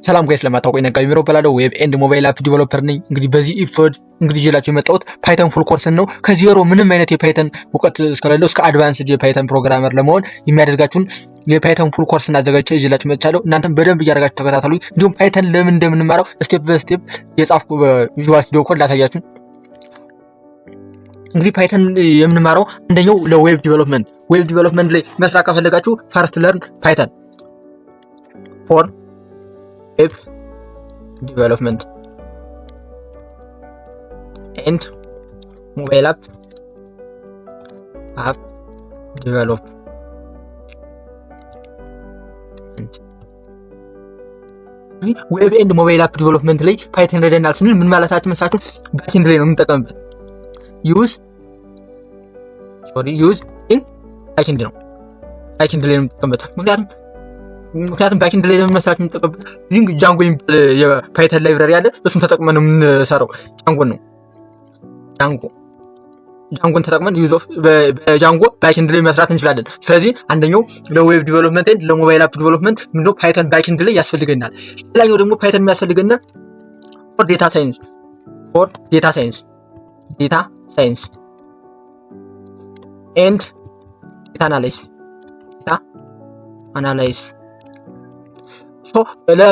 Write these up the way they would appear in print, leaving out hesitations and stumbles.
ሰላም guys፣ ለማታውቁኝ ነጋ ቢሮ እባላለሁ። Web and mobile app developer ነኝ። እንግዲህ በዚህ episode እንግዲህ ይዤላችሁ የመጣሁት Python full course ን ነው። ከዜሮ ምንም አይነት የ Python እውቀት እስከሌለው እስከ advanced የ Python programmer ለመሆን የሚያደርጋችሁን የ Python full course ን አዘጋጅቼ ይዤላችሁ መጥቻለሁ። እናንተም በደንብ እያደረጋችሁ ተከታተሉኝ። እንዲሁም Python ለምን እንደምንማረው step በ step የጻፍኩ Visual Studio Code ላሳያችሁ። እንግዲህ Python የምንማረው አንደኛው ለ web development፣ web development ላይ መስራት ከፈለጋችሁ first learn Python for web development and mobile app development። Web and mobile app development ላይ Python ይረዳናል ስንል ምን ማለታችን መሳችሁ? Backend ላይ ነው የምንጠቀምበት። Use, sorry, use in backend ነው። Backend ላይ ነው የምንጠቀምበት። ምክንያቱም backend ላይ ለምን መስራት የምንጠቀምበት using Django የሚባል የ Python library አለ። እሱን ተጠቅመን ነው የምንሰራው። Django ን ነው Django ን ተጠቅመን use of በ Django backend ላይ መስራት እንችላለን። ስለዚህ አንደኛው ለ web development፣ ለ mobile app development ምንድነው Python backend ላይ ያስፈልገናል። ሌላኛው ደግሞ Python የሚያስፈልገን for data science፣ for data science and data analysis። ለ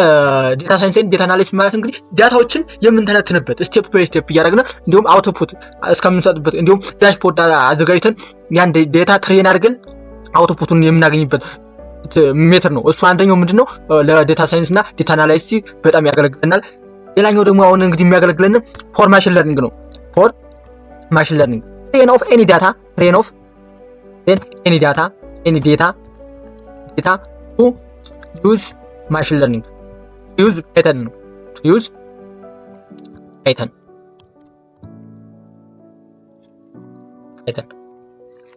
data science and data analysis ማለት እንግዲህ data ዎችን የምንተነትንበት step by step እያደረግን እንዲሁም output እስከምንሰጥበት እንዲሁም dashboard አዘጋጅተን ያን data train አድርገን output ኡን የምናገኝበት method ነው። እሱ አንደኛው ምንድነው ለ data science እና data analysis በጣም ያገለግለናል። ሌላኛው ደግሞ አሁን እንግዲህ የሚያገለግለን for machine learning ነው። For machine learning train of any data, train of any data to use machine learning use Python ነው። Use Python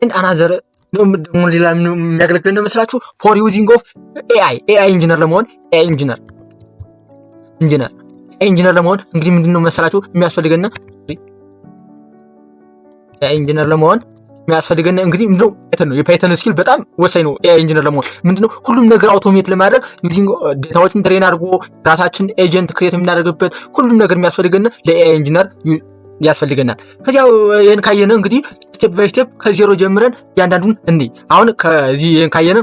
and another ደግሞ ሌላ የሚያገለግለን መስላችሁ for using of AI engineer ለመሆን፣ AI engineer ለመሆን እንግዲህ ምንድን ነው መሰላችሁ የሚያስፈልገን? AI engineer ለመሆን የሚያስፈልገን እንግዲህ ምንድነው Python ነው። የ Python skill በጣም ወሳኝ ነው። AI engineer ለመሆን ምንድነው ሁሉም ነገር automate ለማድረግ using data ዎችን train አድርጎ ራሳችን agent create የምናደርግበት ሁሉም ነገር የሚያስፈልገን ለ AI engineer ያስፈልገናል። ከዚያ ይህን ካየን እንግዲህ step by step ከዜሮ ጀምረን እያንዳንዱን እንይ። አሁን ከዚህ ይህን ካየን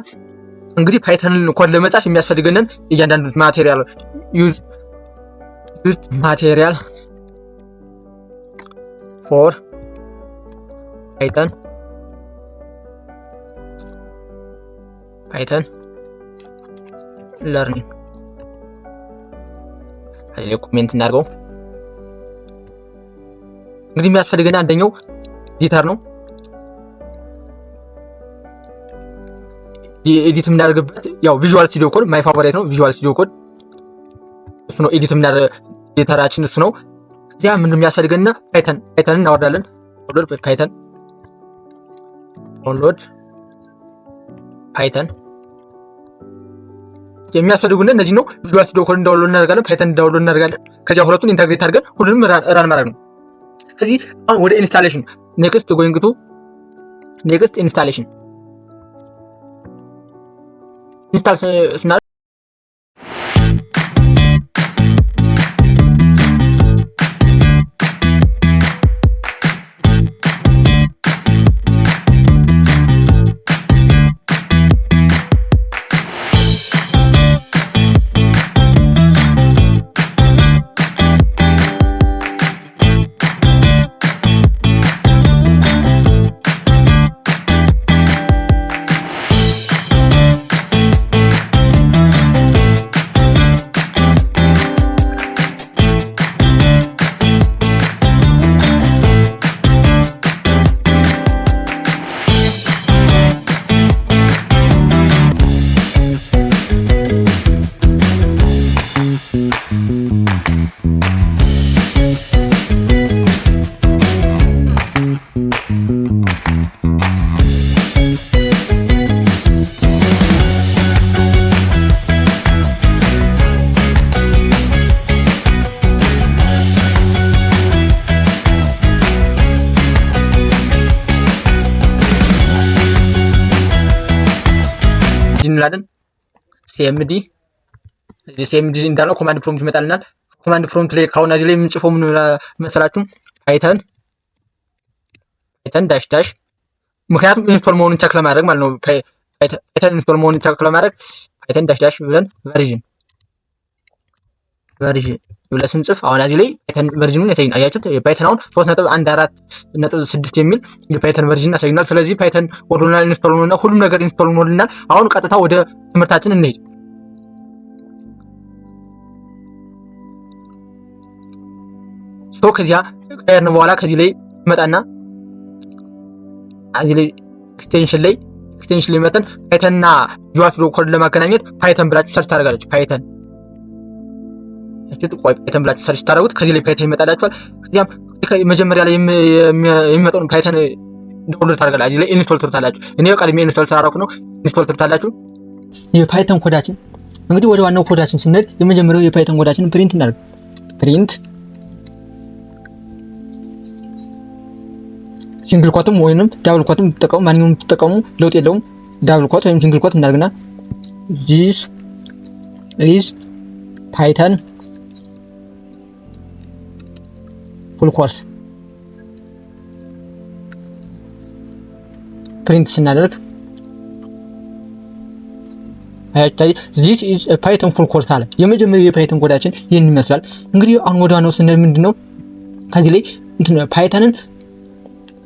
እንግዲህ Python code ለመጻፍ የሚያስፈልገንን እያንዳንዱ material፣ use material for Python learning comment እናድርገው። እንግዲህ የሚያስፈልገን አንደኛው editor ነው። Edit የምናደርግበት ያው Visual Studio Code my favorite ነው። Visual Studio Code እሱ ነው edit editor ኣችን እሱ ነው። እዚያ ምንድን የሚያስፈልገን Python እናወርዳለን። Download Python፣ download Python። የሚያስፈልጉን እነዚህ ነው። Visual Studio Code download እናደርጋለን። Python download እናደርጋለን። ከዚያ ሁለቱን integrate አድርገን ሁሉንም run ማድረግ ነው። ከዚህ አሁን ወደ installation፣ next going to next installation install ስናደርግ እንላለን። CMD CMD እንዳልነው command prompt ይመጣልናል። Command prompt ላይ ከአሁን እዚህ ላይ የምንጽፈው ምን መሰላችሁ? Python dash dash፣ ምክንያቱም install መሆኑን check ለማድረግ ማለት ነው። Python install መሆኑን check ለማድረግ Python dash dash ብለን version ብለን ስንጽፍ አሁን እዚህ ላይ Python version ኑን ያሳየናል። አያችሁት? የ Python አሁን 3.14.6 የሚል የ Python version ያሳየናል። ስለዚህ Python ወርዶልናል፣ install ሆኖልናል፣ ሁሉም ነገር install ሆኖልናል። አሁን ቀጥታ ወደ ትምህርታችን እንሄድ። So ከዚያ ከሄድን በኋላ ከዚህ ላይ መጣና እዚህ ላይ extension ላይ መተን Python ና Visual Studio Code ለማገናኘት Python ብላችሁ search ታደርጋላችሁ። Python፣ Python ብላችሁ search ታደርጉት ከዚህ ላይ Python ይመጣላችኋል። ከዚያም መጀመሪያ ላይ የሚመጣውን Python download ታደርጋላችሁ። እዚህ ላይ install ትሉታላችሁ። እኔ ቀድሜ install ስላደረኩ ነው። Install ትሉታላችሁ። የ Python ኮዳችን እንግዲህ ወደ ዋናው ኮዳችን ስንሄድ የመጀመሪያው የ Python ኮዳችን print እናደርግ። Print single quote ም ወይንም double quote ም ብትጠቀሙ፣ ማንኛውም ብትጠቀሙ ለውጥ የለውም። Double quote ወይም single quote እናደርግና this is Python full course print ስናደርግ this is Python full course አለ። የመጀመሪያው የ Python ኮዳችን ይህን ይመስላል። እንግዲህ አሁን ወደ ዋናው ስንል ምንድነው ከዚህ ላይ Python ን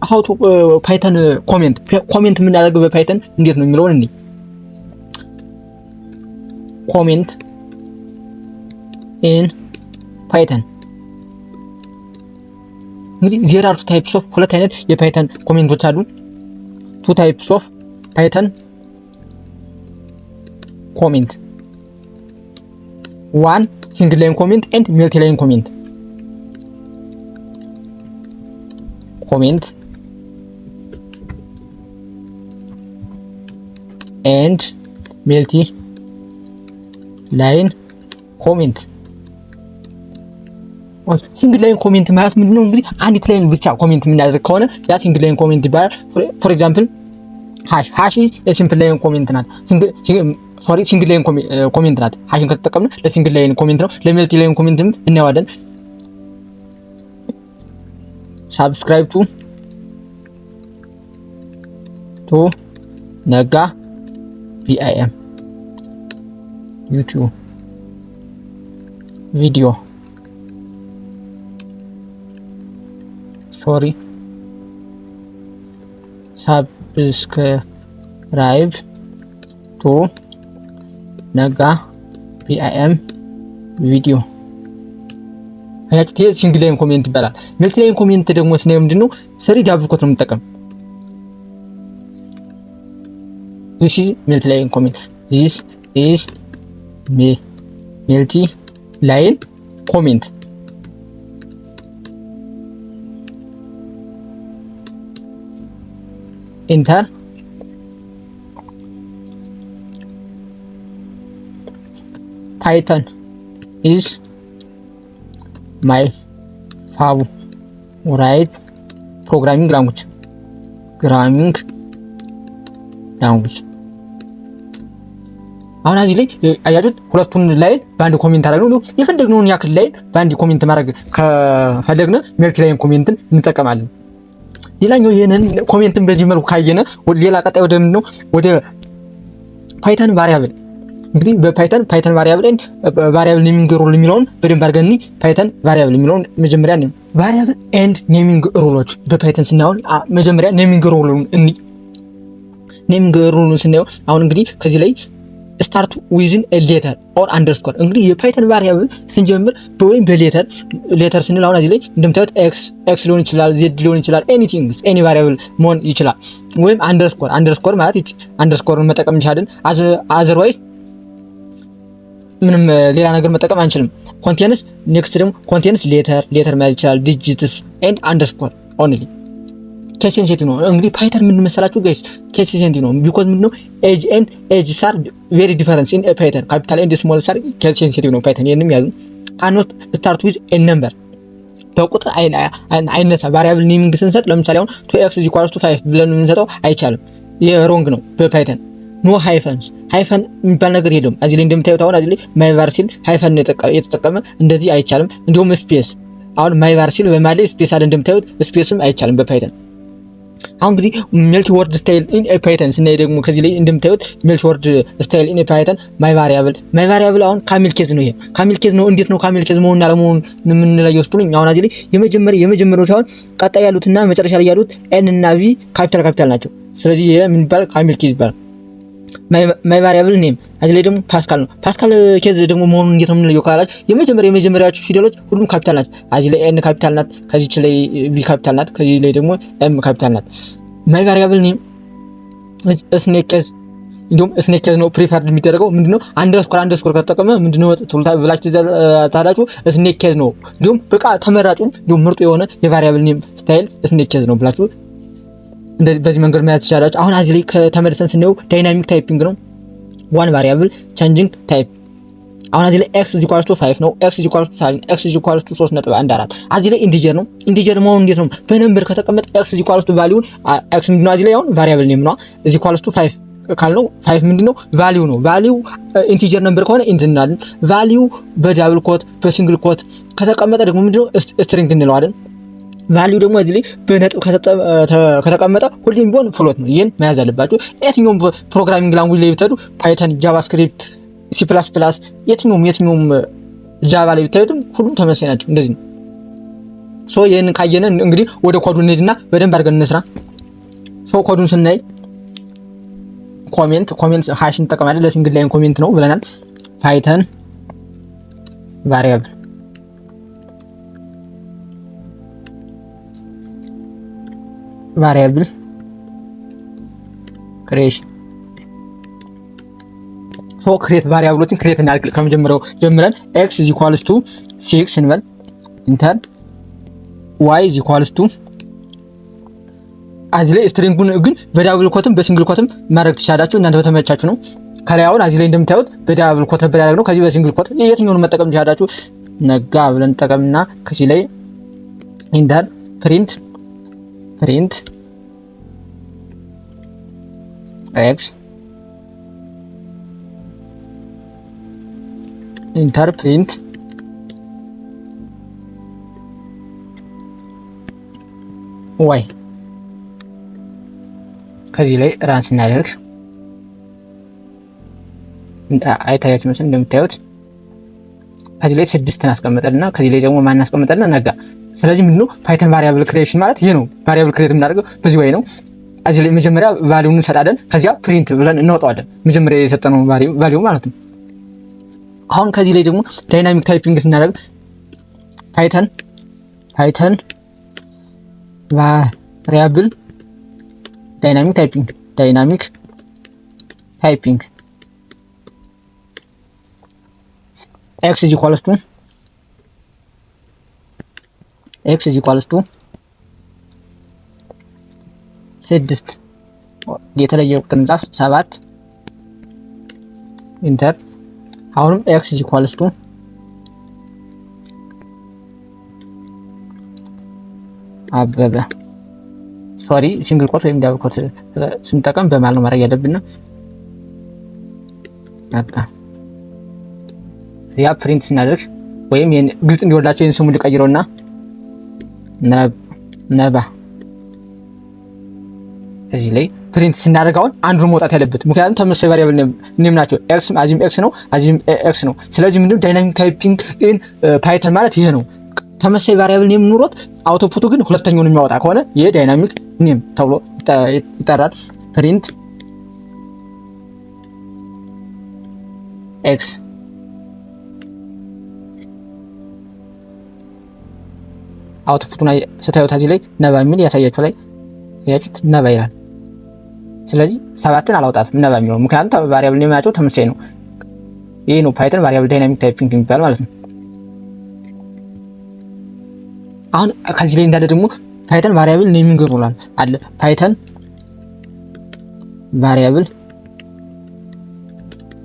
how to Python comment የምናደርገው በ Python እንዴት ነው የሚለውን እንይ። Comment in Python እንግዲህ there are two types of፣ ሁለት አይነት የ Python comment ኦች አሉ። Two types of Python comment: one, single line comment and multi line comment and multi line comment። Single line comment ማለት ምንድነው? እንግዲህ አንዲት line ብቻ comment የምናደርግ ከሆነ ያ single line comment ይባላል። For example, hash። Hash is simple line comment ናት። Sorry, single line comment ናት። Hash ን ከተጠቀምን ለ single line comment ነው። ለ multi line comment ም እናየዋለን። Subscribe to ነጋ BIM YouTube video, sorry, subscribe to ነጋ BIM video። አያችሁት? ይሄ single line comment ይባላል። Multi line comment ደግሞ ስናየው ምንድነው? Three double quote ነው የምንጠቀም። This is multi line comment። This is multi line comment። Enter Python is my favorite programming language። አሁን እዚህ ላይ አያችሁት፣ ሁለቱን line በአንድ comment አደረግነው። የፈለግነውን ያክል line በአንድ comment ማድረግ ከፈለግነ multi line comment ን እንጠቀማለን። ሌላኛው ይህንን comment ን በዚህ መልኩ ካየነ ሌላ ቀጣይ ወደ ምንድነው? ወደ Python variable። እንግዲህ በ Python variable and variable naming rule የሚለውን በደንብ አድርገን፣ Python variable የሚለውን መጀመሪያ ነው። Variable and naming rule ኦች በ Python ስናየው መጀመሪያ naming rule ኡን እንይ። Naming rule ኡን ስናየው አሁን እንግዲህ ከዚህ ላይ start with a letter or underscore። እንግዲህ የ Python variable ስንጀምር ወይም በ letter፣ letter ስንል አሁን እዚህ ላይ እንደምታዩት X X ሊሆን ይችላል፣ Z ሊሆን ይችላል፣ anything, any variable መሆን ይችላል። ወይም underscore፣ underscore ማለት underscore ን መጠቀም እንችላለን። Otherwise ምንም ሌላ ነገር መጠቀም አንችልም። Contains፣ next ደግሞ contains letter፣ letter መያዝ ይችላል፣ digits and underscore only። Case sensitive ነው። እንግዲህ Python ምን መሰላችሁ guys፣ case sensitive ነው። Because ምንድነው age and ages are very difference in Python። Capital and small are case sensitive ነው Python። ይሄንም ያዙ። ካኖት ስታርት ዊዝ ኤ ነምበር፣ በቁጥር አይነሳ። Variable naming ስንሰጥ ለምሳሌ አሁን two x equals to 5 ብለን የምንሰጠው አይቻልም። ይሄ wrong ነው በ Python። No hyphens፣ hyphen የሚባል ነገር የለውም። እዚህ ላይ እንደምታዩት አሁን እዚህ ላይ my var ሲል hyphen የተጠቀመ፣ እንደዚህ አይቻልም። እንዲሁም space፣ አሁን my var ሲል በማለት ላይ space አለ፣ እንደምታዩት space ም አይቻልም በ Python። አሁን እንግዲህ multi word style in Python ስናይ ደግሞ ከዚህ ላይ እንደምታዩት multi word style in Python፣ my variable፣ my variable አሁን camel case ነው። ይሄ camel case ነው። እንዴት ነው camel case መሆኑን አለመሆኑን የምንለየው ስትሉኝ አሁን እዚህ ላይ የመጀመሪያው ሳይሆን ቀጣይ ያሉትና መጨረሻ ላይ ያሉት N እና V capital capital ናቸው። ስለዚህ ይሄ ምን ይባላል? Camel case ይባላል። My variable name እዚህ ላይ ደግሞ ፓስካል ነው። Pascal case ደግሞ መሆኑን እንዴት ነው የምንለየው ካላችሁ የመጀመሪያዎቹ ፊደሎች ሁሉም ካፒታል ናቸው። እዚህ ላይ N capital ናት፣ ከዚች ላይ V capital ናት፣ ከዚህ ላይ ደግሞ M capital ናት። My variable name snake case፣ እንዲሁም snake case ነው preferred የሚደረገው። ምንድነው underscore underscore ከተጠቀመ ምንድነው ብላችሁ ታላችሁ snake case ነው። እንዲሁም በቃ ተመራጩ እንዲሁም ምርጡ የሆነ የ variable name style snake case ነው ብላችሁ እንደዚህ በዚህ መንገድ መያዝ ትችላላችሁ። አሁን እዚህ ላይ ከተመልሰን ስናየው dynamic typing ነው። One variable changing type፣ አሁን እዚህ ላይ x is equals to 5 ነው። x is equals to 5፣ x is equals to 3.14፣ እዚህ ላይ integer ነው። Integer መሆኑ እንዴት ነው? በ number ከተቀመጠ x is equals to value ን፣ x ምንድነው? እዚህ ላይ አሁን variable name ነው። Is equals to 5 ካልነው 5 ምንድነው? Value ነው። Value integer number ከሆነ int እንላለን። Value በ double quote በ single quote ከተቀመጠ ደግሞ ምንድነው? String እንለዋለን። Value ደግሞ እዚህ ላይ በነጥብ ከተቀመጠ ሁሌም ቢሆን float ነው። ይህን መያዝ አለባችሁ። የትኛውም programming language ላይ ብትሄዱ Python፣ JavaScript፣ C++፣ የትኛውም Java ላይ ብታዩትም ሁሉም ተመሳሳይ ናቸው። እንደዚህ ነው። So ይህንን ካየን እንግዲህ ወደ ኮዱ እንሄድና በደንብ አድርገን እንስራ። So ኮዱን ስናይ comment hash እንጠቀማለን። ለ single line comment ነው ብለናል። Python variable creation፣ so create variable ኦችን create እናድርግ። ከመጀመሪያው ጀምረን x is equals to 6 እንበል፣ enter፣ y is equals to፣ እዚህ ላይ string ኡን ግን በ double quote ም በ single quote ም ማድረግ ትችላላችሁ። እናንተ በተመቻችሁ ነው። ከላይ አሁን እዚህ ላይ እንደምታዩት በ double quote ነበር ያደረግነው። ከዚህ በ single quote የትኛውን መጠቀም ትችላላችሁ። ነጋ ብለን ጠቀምና ከዚህ ላይ enter፣ print x፣ enter፣ print y። ከዚህ ላይ run ስናደርግ አይታያችሁ መስል እንደምታዩት ከዚህ ላይ ስድስትን አስቀምጠልና ከዚህ ላይ ደግሞ ማን አስቀምጠልና ነጋ። ስለዚህ ምንድነው Python variable creation ማለት ይሄ ነው። Variable create የምናደርገው በዚህ way ነው። እዚህ ላይ መጀመሪያ value ን እንሰጣለን። ከዚያ print ብለን እናወጣዋለን። መጀመሪያ የሰጠነው value ማለት ነው። አሁን ከዚህ ላይ ደግሞ dynamic typing ስናደርግ Python variable dynamic typing x is equals to ስድስት፣ የተለየ ቁጥር እንጻፍ፣ ሰባት፣ enter፣ አሁንም x is equals to አበበ፣ sorry፣ single quote ወይም double quote ስንጠቀም በማል ነው ማድረግ ያለብን። አጣ ያ print ስናደርግ ወይም ግልጽ እንዲሆንላቸው ይህን ስሙ ልቀይረውና ነባ። እዚህ ላይ print ስናደርግ አሁን አንዱን መውጣት ያለበት፣ ምክንያቱም ተመሳሳይ variable name ናቸው። x አዚህም x ነው፣ አዚህም x ነው። ስለዚህ ምንድነው dynamic typing in Python ማለት ይሄ ነው። ተመሳሳይ variable name ኑሮት output ኡ ግን ሁለተኛውን የሚያወጣ ከሆነ ይሄ dynamic name ተብሎ ይጠራል። Print x፣ output ኡን ስታዩት እዚህ ላይ ነባ የሚል ያሳያችሁ ላይ ያችሁት ነባ ይላል። ስለዚህ ሰባትን አላውጣትም ነባ የሚለው፣ ምክንያቱም variable name ኣቸው ተመሳሳይ ነው። ይህ ነው Python variable dynamic typing የሚባል ማለት ነው። አሁን ከዚህ ላይ እንዳለ ደግሞ Python variable naming rule አለ። Python variable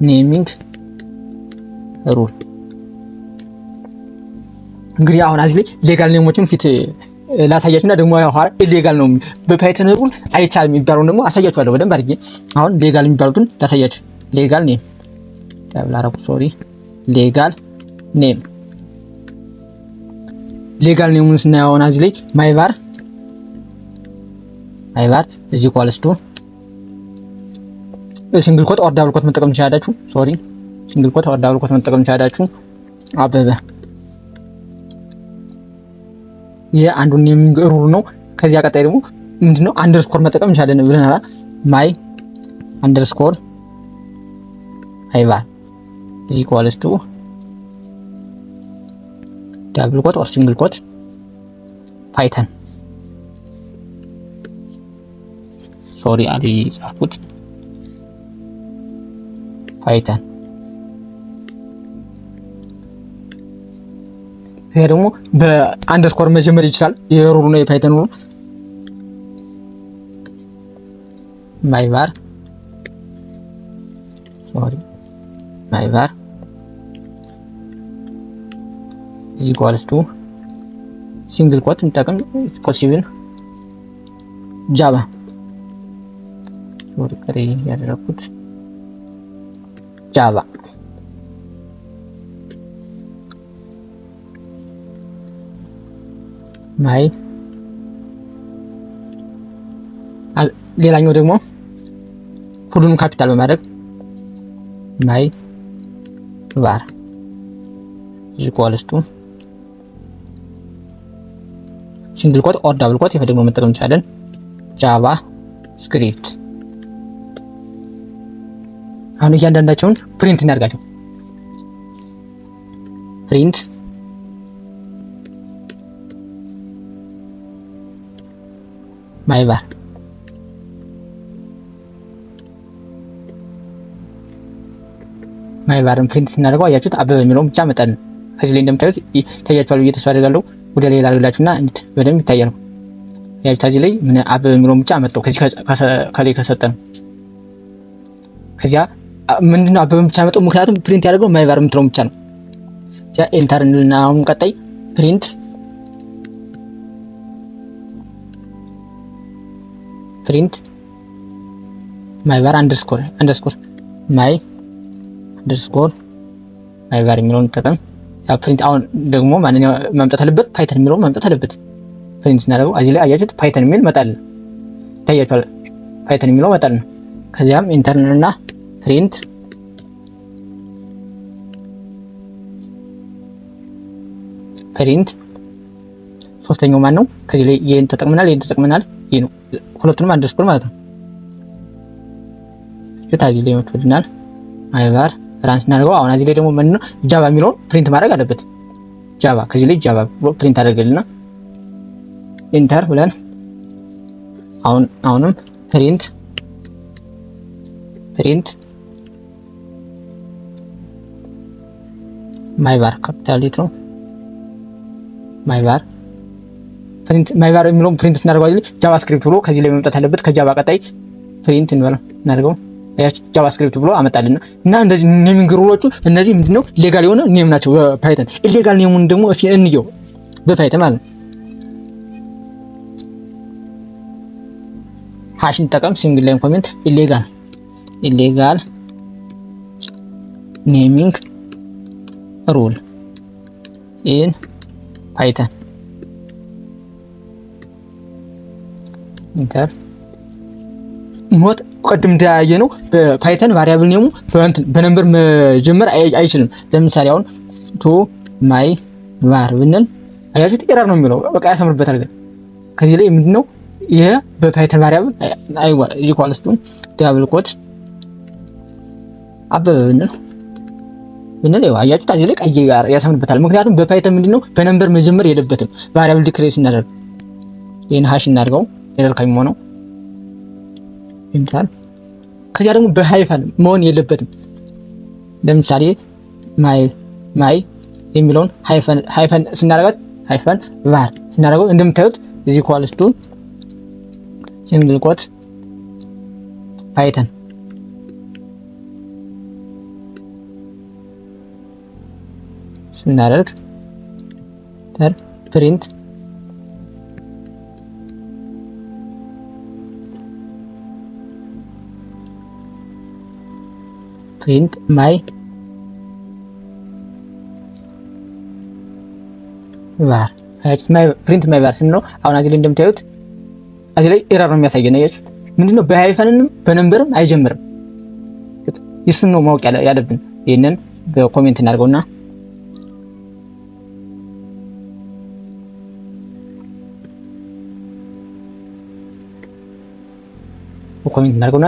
naming rule፣ እንግዲህ አሁን እዚህ ላይ legal name ኦችን ፊት ላሳያችሁና ደግሞ ኋላ illegal ነው በ Python rule አይቻልም የሚባለውን ደግሞ አሳያችኋለሁ በደንብ አድርጌ። አሁን legal የሚባሉትን ላሳያችሁ። Legal name double አረኩ፣ sorry። Legal name፣ legal name ኡን ስናየው አሁን እዚህ ላይ my var is equals to single quote or double quote መጠቀም ትችላላችሁ። Sorry፣ single quote or double quote መጠቀም ትችላላችሁ። አበበ፣ ይሄ አንዱን naming rule ነው። ከዚያ ቀጣይ ደግሞ ምንድነው underscore መጠቀም እንችላለን ብለናል። My underscore my var is equals to double quote or single quote Python፣ sorry፣ አሊ ጻፍኩት Python። ይሄ ደግሞ በ underscore መጀመር ይችላል። የ rule ኡ ነው የ Python rule። My var፣ sorry፣ my var is equals to single quote እንጠቀም possible Java፣ sorry፣ ቀሪ ያደረኩት Java። My ሌላኛው ደግሞ ሁሉንም ካፒታል በማድረግ my var is equals to single quote or double quote የፈለግነው መጠቀም እንችላለን። JavaScript። አሁን እያንዳንዳቸውን print እናድርጋቸው። Print my var፣ my var ን print ስናደርገው አያችሁት አበበ የሚለውን ብቻ መጠን ከዚህ ላይ እንደምታዩት ይታያችኋል ብዬ ተስፋ አደርጋለሁ። ወደ ሌላ አድርግላችሁና በደንብ ይታያል። አያችሁት እዚህ ላይ ምን አበበ የሚለውን ብቻ መጣው ከዚህ ከላይ ከሰጠን። ከዚያ ምንድነው አበበን ብቻ መጣው? ምክንያቱም print ያደርገው my var የምትለውን ብቻ ነው። ከዚያ enter እንልና አሁን ቀጣይ print my var underscore underscore my underscore my var የሚለውን እንጠቀም። Print አሁን ደግሞ ማንኛው መምጣት አለበት? Python የሚለው መምጣት አለበት። Print ስናደርገው እዚህ ላይ አያችሁት Python የሚል መጣል ይታያችኋል። Python የሚለው መጣል ነው። ከዚያም enter እና print ሶስተኛው ማን ነው? ከዚህ ላይ ይሄን ተጠቅመናል፣ ይሄን ተጠቅመናል። ይሄ ነው ሁለቱንም underscore ማለት ነው። እዚህ ላይ መጥቶልናል። My var run ስናደርገው አሁን እዚህ ላይ ደግሞ ምንድነው Java የሚለውን print ማድረግ አለበት። Java ከዚህ ላይ Java ብሎ print አደረገልና enter ብለን አሁንም print my var capital letter ነው። My var print my var የሚለውን print ስናደርገው አይደል JavaScript ብሎ ከዚህ ላይ መምጣት አለበት። ከ Java ቀጣይ print እንበለው እናደርገው JavaScript ብሎ አመጣልና እና እንደዚህ naming rule ኦቹ እነዚህ ምንድነው legal የሆነ name ናቸው በ Python። Illegal name ኡን ደግሞ እስኪ እንየው በ Python ማለት ነው። Hash እንጠቀም፣ single line comment፣ illegal naming rule in Python፣ enter። Note፣ ቅድም እንዳየ ነው በ Python variable name ኡ በእንትን በ number መጀመር አይችልም። ለምሳሌ አሁን two my var ብንል አያችሁት error ነው የሚለው፣ በቃ ያሰምርበታል። ግን ከዚህ ላይ ምንድነው ይሄ በ Python variable አይዋ equals to double quote አበበ ብንል ይኸው አያችሁት እዚህ ላይ ቀይ ያሰምርበታል። ምክንያቱም በ Python ምንድነው በ number መጀመር የለበትም variable declare ስናደርግ። ይሄን hash እናድርገው error ከሚሆነው፣ enter። ከዚያ ደግሞ በ hyphen መሆን የለበትም። ለምሳሌ my የሚለውን hyphen ስናደርጋት hyphen var ስናደርገው እንደምታዩት is equals to single quote Python ስናደርግ print Print my var። Print my var ስንለው አሁን እዚህ ላይ እንደምታዩት እዚህ ላይ error ነው የሚያሳየን። አያችሁት? ምንድነው በ hyphen ንም በ number ም አይጀምርም። እሱን ነው ማወቅ ያለብን። ይሄንን በ comment እናድርገውና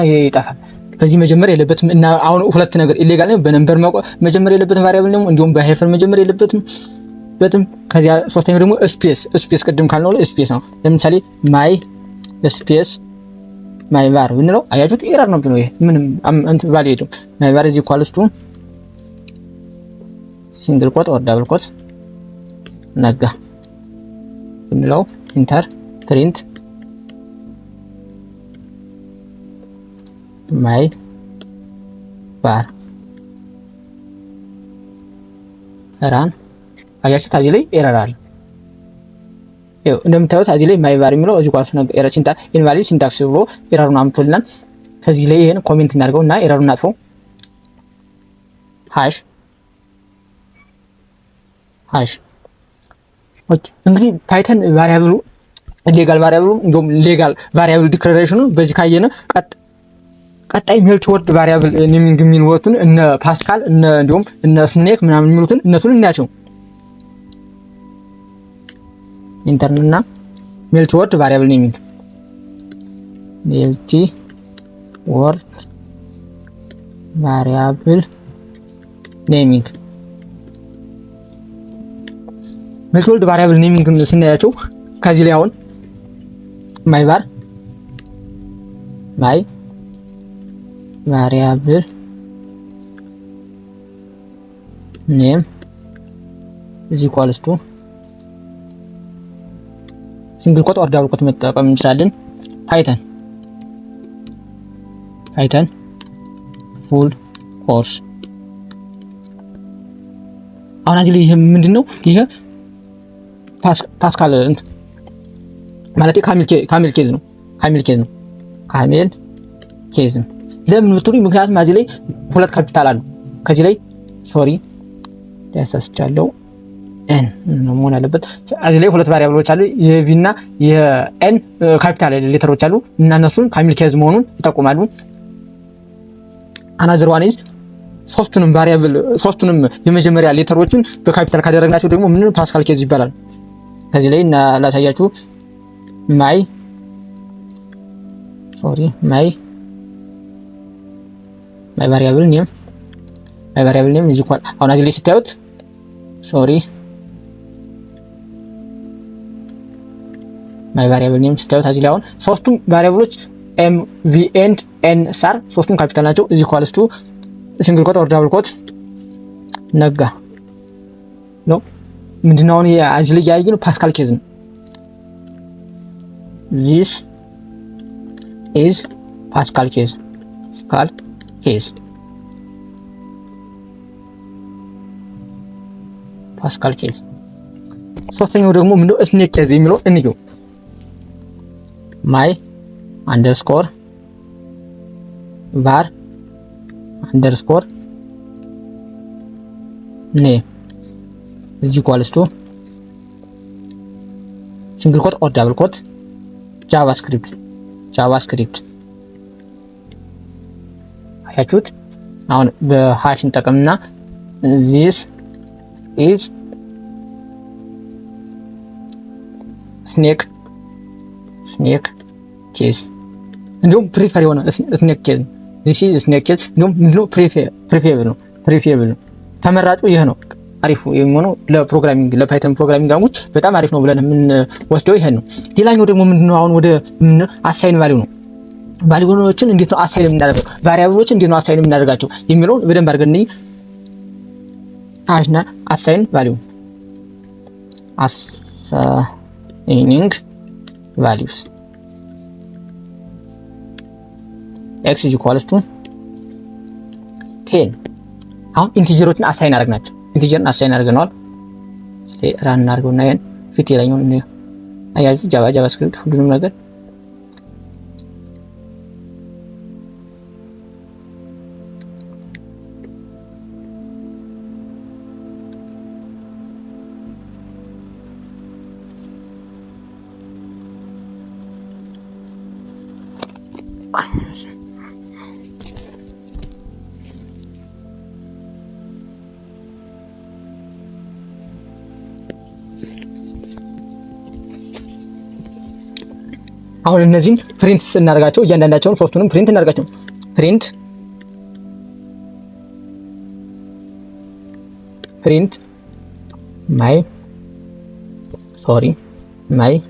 ይሄ ይጠፋል። በዚህ መጀመር የለበትም እና አሁን ሁለት ነገር illegal ነው። በ number መጀመር የለበትም variable ነው። እንዲሁም በ hyphen መጀመር የለበትም በትም። ከዚያ ሶስተኛው ደግሞ space ቅድም ካልነው space ነው። ለምሳሌ my space my var ብንለው አያችሁት error ነው ብሎ ይሄ ምንም እንትን value የለውም። My var is equals to single quote or double quote ነጋ ብንለው enter print my var run። አያችሁት እዚህ ላይ error አለ። ይኸው እንደምታዩት እዚህ ላይ my var የሚለው እዚህ ኳስ ነው error syntax invalid syntax ብሎ error ኡን አምጥቶልናል። ከዚህ ላይ ይሄን comment እናድርገው እና error ኡን እናጥፈው። Hash hash። Okay፣ እንግዲህ Python variable ኡ legal variable ኡ እንዲሁም legal variable declaration ኑ በዚህ ካየነ ቀጣይ multi word variable naming የሚሉትን እነ ፓስካል እነ እንዲሁም እነ snake ምናምን የሚሉትን እነሱን እናያቸው። Enter እና multi word variable naming፣ multi word variable naming፣ multi word variable naming ስናያቸው ከዚህ ላይ አሁን my var my variable name is equals to single quote or double quote መጠቀም እንችላለን። Python full course። አሁን እዚህ ላይ ይሄ ምንድነው? ይሄ ፓስካል እንትን ማለት camel case ነው። Camel case ነው። Camel case ነው። ለምን ብትሉኝ ምክንያቱም እዚህ ላይ ሁለት ካፒታል አሉ። ከዚህ ላይ sorry ተሳስቻለሁ። N መሆን አለበት። እዚህ ላይ ሁለት variable ኦች አሉ። የ V እና የ N capital letter ኦች አሉ እና እነሱን camel case መሆኑን ይጠቁማሉ። Another one is ሶስቱንም variable ሶስቱንም የመጀመሪያ letter ኦችን በ capital ካደረግናቸው ደግሞ ምን Pascal case ይባላል። ከዚህ ላይ እና ላሳያችሁ my sorry my variable name my variable name is equal አሁን እዚህ ላይ ስታዩት sorry my variable name ስታዩት እዚህ ላይ አሁን ሶስቱም variable ኦች M V and N ሳር ሶስቱም ካፒታል ናቸው። Is equals to single quote or double quote ነጋ ነው። ምንድነው አሁን እዚህ ላይ ያየነው Pascal case ነው። This is Pascal case Pascal case Pascal case። ሶስተኛው ደግሞ ምንድነው snake case የሚለው እንየው። My underscore var underscore name is equals to single quote or double quote JavaScript JavaScript። አያችሁት? አሁን በ hash እንጠቀምና this is snake case እንዲሁም prefer የሆነ snake case ነው። This is snake case እንዲሁም ምንድነው preferable ነው preferable ነው ተመራጩ ይህ ነው። አሪፉ የሚሆነው ለ programming ለ Python programming language በጣም አሪፍ ነው ብለን የምንወስደው ይሄን ነው። ሌላኛው ደግሞ ምንድነው አሁን ወደ assign value ነው። Value ዎችን እንዴት ነው assign የምናደርገው፣ variable ኦችን እንዴት ነው assign የምናደርጋቸው የሚለውን በደንብ አድርገን እንይ። አሽና assign value assigning values x is equals to 10። አሁን integer ኦችን assign አደረግናቸው። Integer ን assign አድርገነዋል። Run እናድርገውና ይሄን ፊት የላኛውን እንየው። አያችሁ Java JavaScript ሁሉንም ነገር አሁን እነዚህን print እናደርጋቸው፣ እያንዳንዳቸውን ሶስቱንም print እናደርጋቸው። Print print my, sorry, my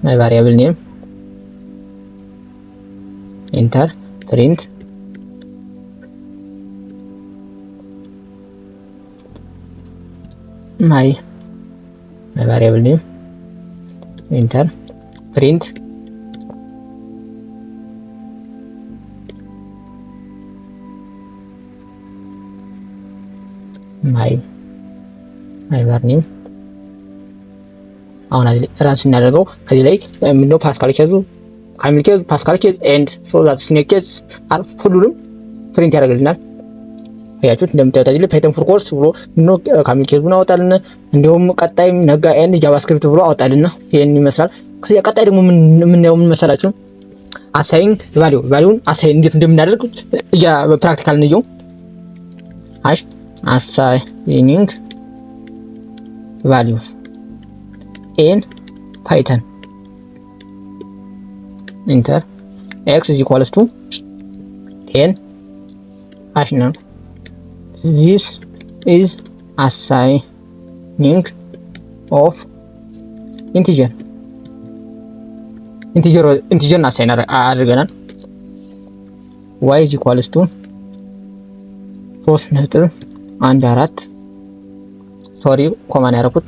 my variable name, enter, print my variable name, enter, print my var name። አሁን run ስናደርገው ከዚህ ላይ ምንድነው Pascal case ኡ፣ camel case፣ Pascal case and so that snake case ሁሉንም print ያደርግልናል። አያችሁት፣ እንደምታዩት እዚህ ላይ Python full course ብሎ ምነው camel case ኡን አወጣልን። እንዲሁም ቀጣይም ነጋ and JavaScript ብሎ አወጣልን። ይሄን ይመስላል። ከዚያ ቀጣይ ደግሞ የምናየው ምን መሰላችሁ? Assign value፣ value ን assign እንዴት እንደምናደርግ እያ practical እንየው። አሽ assigning values in Python, enter, x is equals to 10 hash ነው። This is assigning of integer, integer assign አድርገናል። y is equals to 3.14, sorry, comma ን ያደረኩት,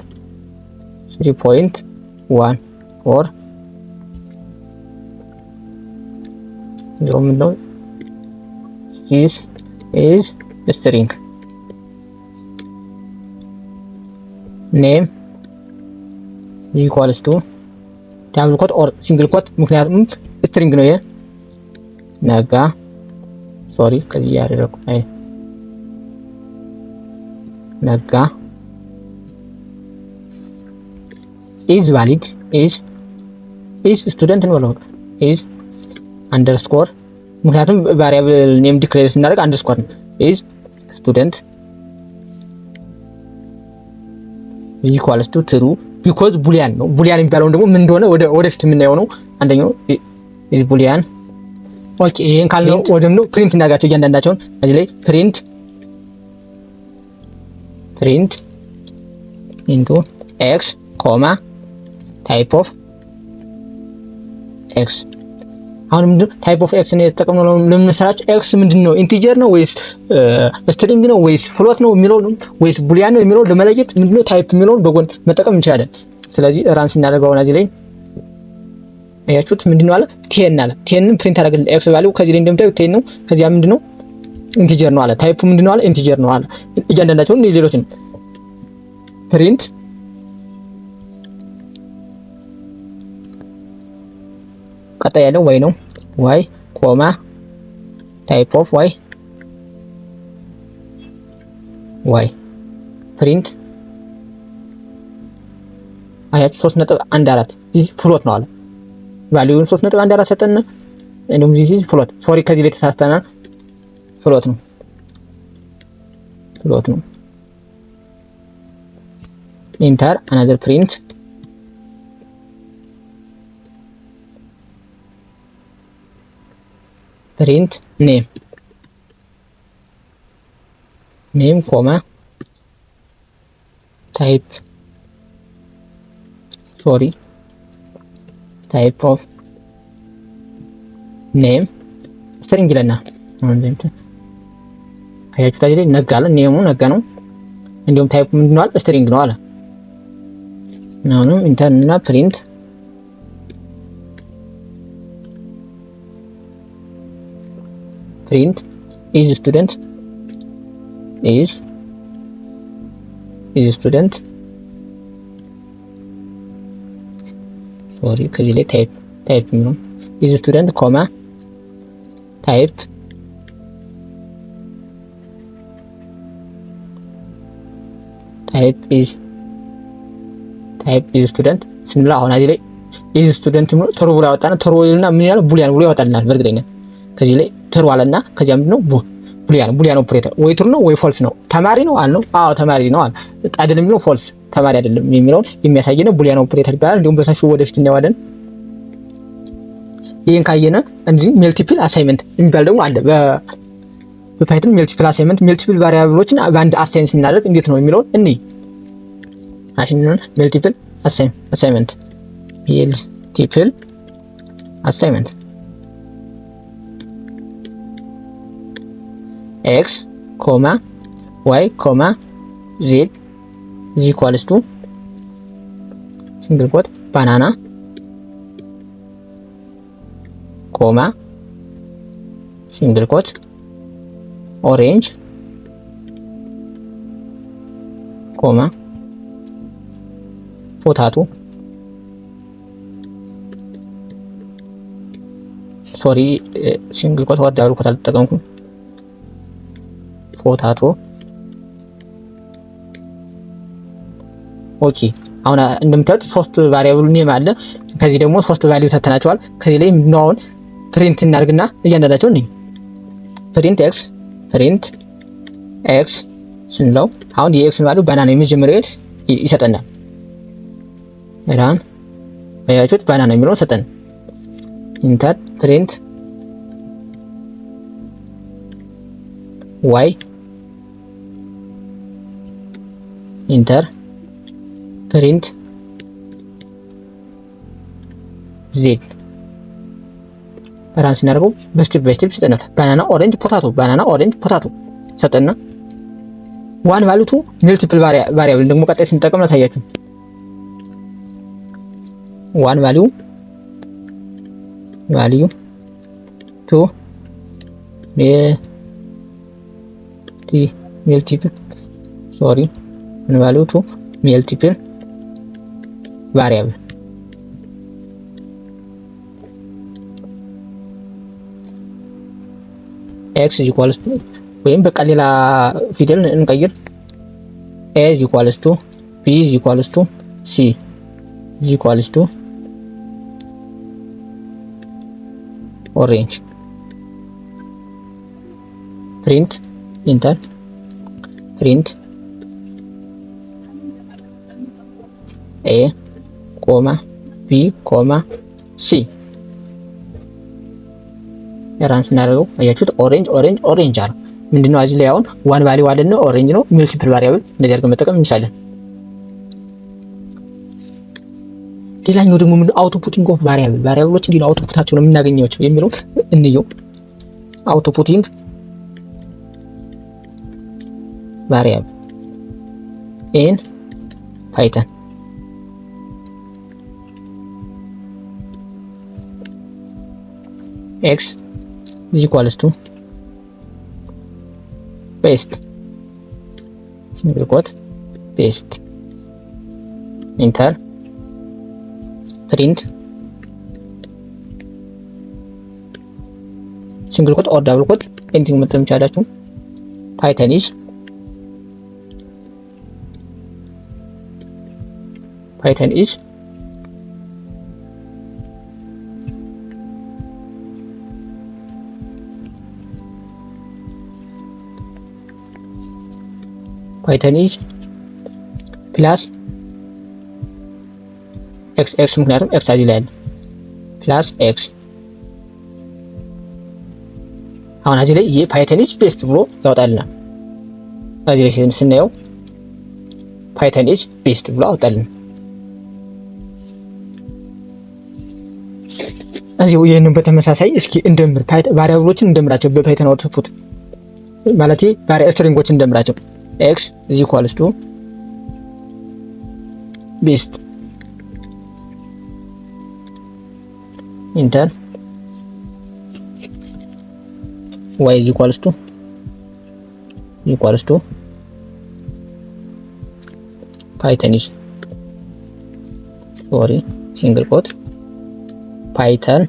3.14። እንዲሁም ምንድነው this is string. Name equals to double quote or single quote፣ ምክንያቱም string ነው ይሄ። ነጋ፣ sorry፣ ከዚህ ያደረኩ አይ ነጋ is valid, is student እንበለው፣ is underscore፣ ምክንያቱም variable name declare ስናደርግ underscore ነው። Is student equals to true because boolean ነው። Boolean የሚባለውን ደግሞ ምን እንደሆነ ወደፊት የምናየው ነው። አንደኛው is boolean። Okay፣ ይሄን ካልነው ወደ ምነው print እናደርጋቸው እያንዳንዳቸውን። እዚህ ላይ print into x comma type of x። አሁን ምንድን type of x ነው የተጠቀምነው ለምን መሰላችሁ? x ምንድን ነው፣ integer ነው ወይስ string ነው ወይስ float ነው የሚለው ወይስ boolean ነው የሚለው ለመለየት ምንድነው type የሚለውን በጎን መጠቀም እንችላለን። ስለዚህ run ስናደርገው እዚህ ላይ አያችሁት ምንድነው አለ? 10 አለ። 10 ን print አደረግልን። x value ከዚህ ላይ እንደምታዩት 10 ነው። ከዚያ ምንድነው integer ነው አለ። Type ኡ ምንድነው አለ? Integer ነው አለ። እያንዳንዳቸውን ሌሎችን print። ቀጣይ ያለው y ነው። y comma type of y, y print። አያችሁ፣ 3.14 this float ነው አለ። Value ን 3.14 ሰጠን። እንዲሁም this is float፣ sorry፣ ከዚህ ላይ ተሳስተናል። Float ነው፣ float ነው። Enter, another print, print name, name comma type, sorry, type of name string ይለናል። አያችሁ ላይ ነጋ አለ። Name ኡ ነጋ ነው። እንዲሁም type ምንድን ነው አለ? String ነው አለ። አሁንም enter እና print print is student, is student, sorry፣ ከዚህ ላይ type የሚለው is student comma type type is Type is student ስንለው አሁን እዚህ ላይ is student true ብሎ ያወጣና true ይልና ምን ይላል? Boolean ብሎ ያወጣልናል። በእርግጠኝነት ከዚህ ላይ true አለና ከዚያ ምንድነው boolean operator ወይ true ነው ወይ false ነው። ተማሪ ነው አልነው። አዎ ተማሪ ነው አለ። አይደለም የሚለው false ተማሪ አይደለም የሚለውን የሚያሳይ ነው። Boolean operator ይባላል። እንዲሁም በሰፊው ወደፊት እናየዋለን። ይህን ካየነ እንዲህ multiple assignment የሚባል ደግሞ አለ። በ Python multiple assignment multiple variable ኦችን በአንድ assign ስናደርግ እንዴት ነው የሚለውን እንይ። Multiple assignment, multiple assignment x comma y comma z is equals to single quote banana comma single quote orange comma potato, sorry, single quote or double quote አልተጠቀምኩም። Potato. Okay, አሁን እንደምታዩት ሶስት variable name አለ። ከዚህ ደግሞ ሶስት value ሰተናቸዋል። ከዚህ ላይ ምንድነው አሁን print እናድርግና እያንዳንዳቸው እንይ። Print x, print x ስንለው አሁን የ x ን value banana የመጀመሪያው ይሰጠናል። Run አያችሁት? Banana የሚለውን ሰጠን። Enter, print y, enter, print z. Run ስናደርገው በ step by step ይሰጠናል። Banana, orange, potato, banana, orange, potato ሰጠና one value to multiple variable ደግሞ ቀጣይ ስንጠቀም ላሳያችሁ። One value to multiple, sorry, one value to multiple variable x equals to ወይም በቃ ሌላ ፊደል እንቀይር። A equals to B equals to C equals to orange. Print, enter, print A comma B comma C. Run ስናደርገው አያችሁት? Orange, orange, orange አለ። ምንድነው እዚህ ላይ አሁን one value አለና orange ነው። Multiple variable እንደዚህ አድርገን መጠቀም እንችላለን። ሌላኛው ደግሞ ምንድነው outputting of variable, variable ኦች እንዲህ output ኣቸው ነው የምናገኛቸው የሚለው እንየው። Outputting variable in Python x is equals to best, single quote best, enter, print single quote or double quote, anything መጠቀም ይቻላችሁ። Python is Python is plus x x ምክንያቱም x እዚህ ላይ አለ plus x። አሁን እዚህ ላይ ይህ Python is best ብሎ ያወጣልናል። እዚህ ላይ ስናየው Python is best ብሎ አወጣልን። እዚሁ ይህንን በተመሳሳይ እስኪ እንደምር፣ variable ኦችን እንደምራቸው በ Python output ማለት string ኦችን እንደምራቸው። X is equals to best, enter, y is equals to Python is, sorry, single quote Python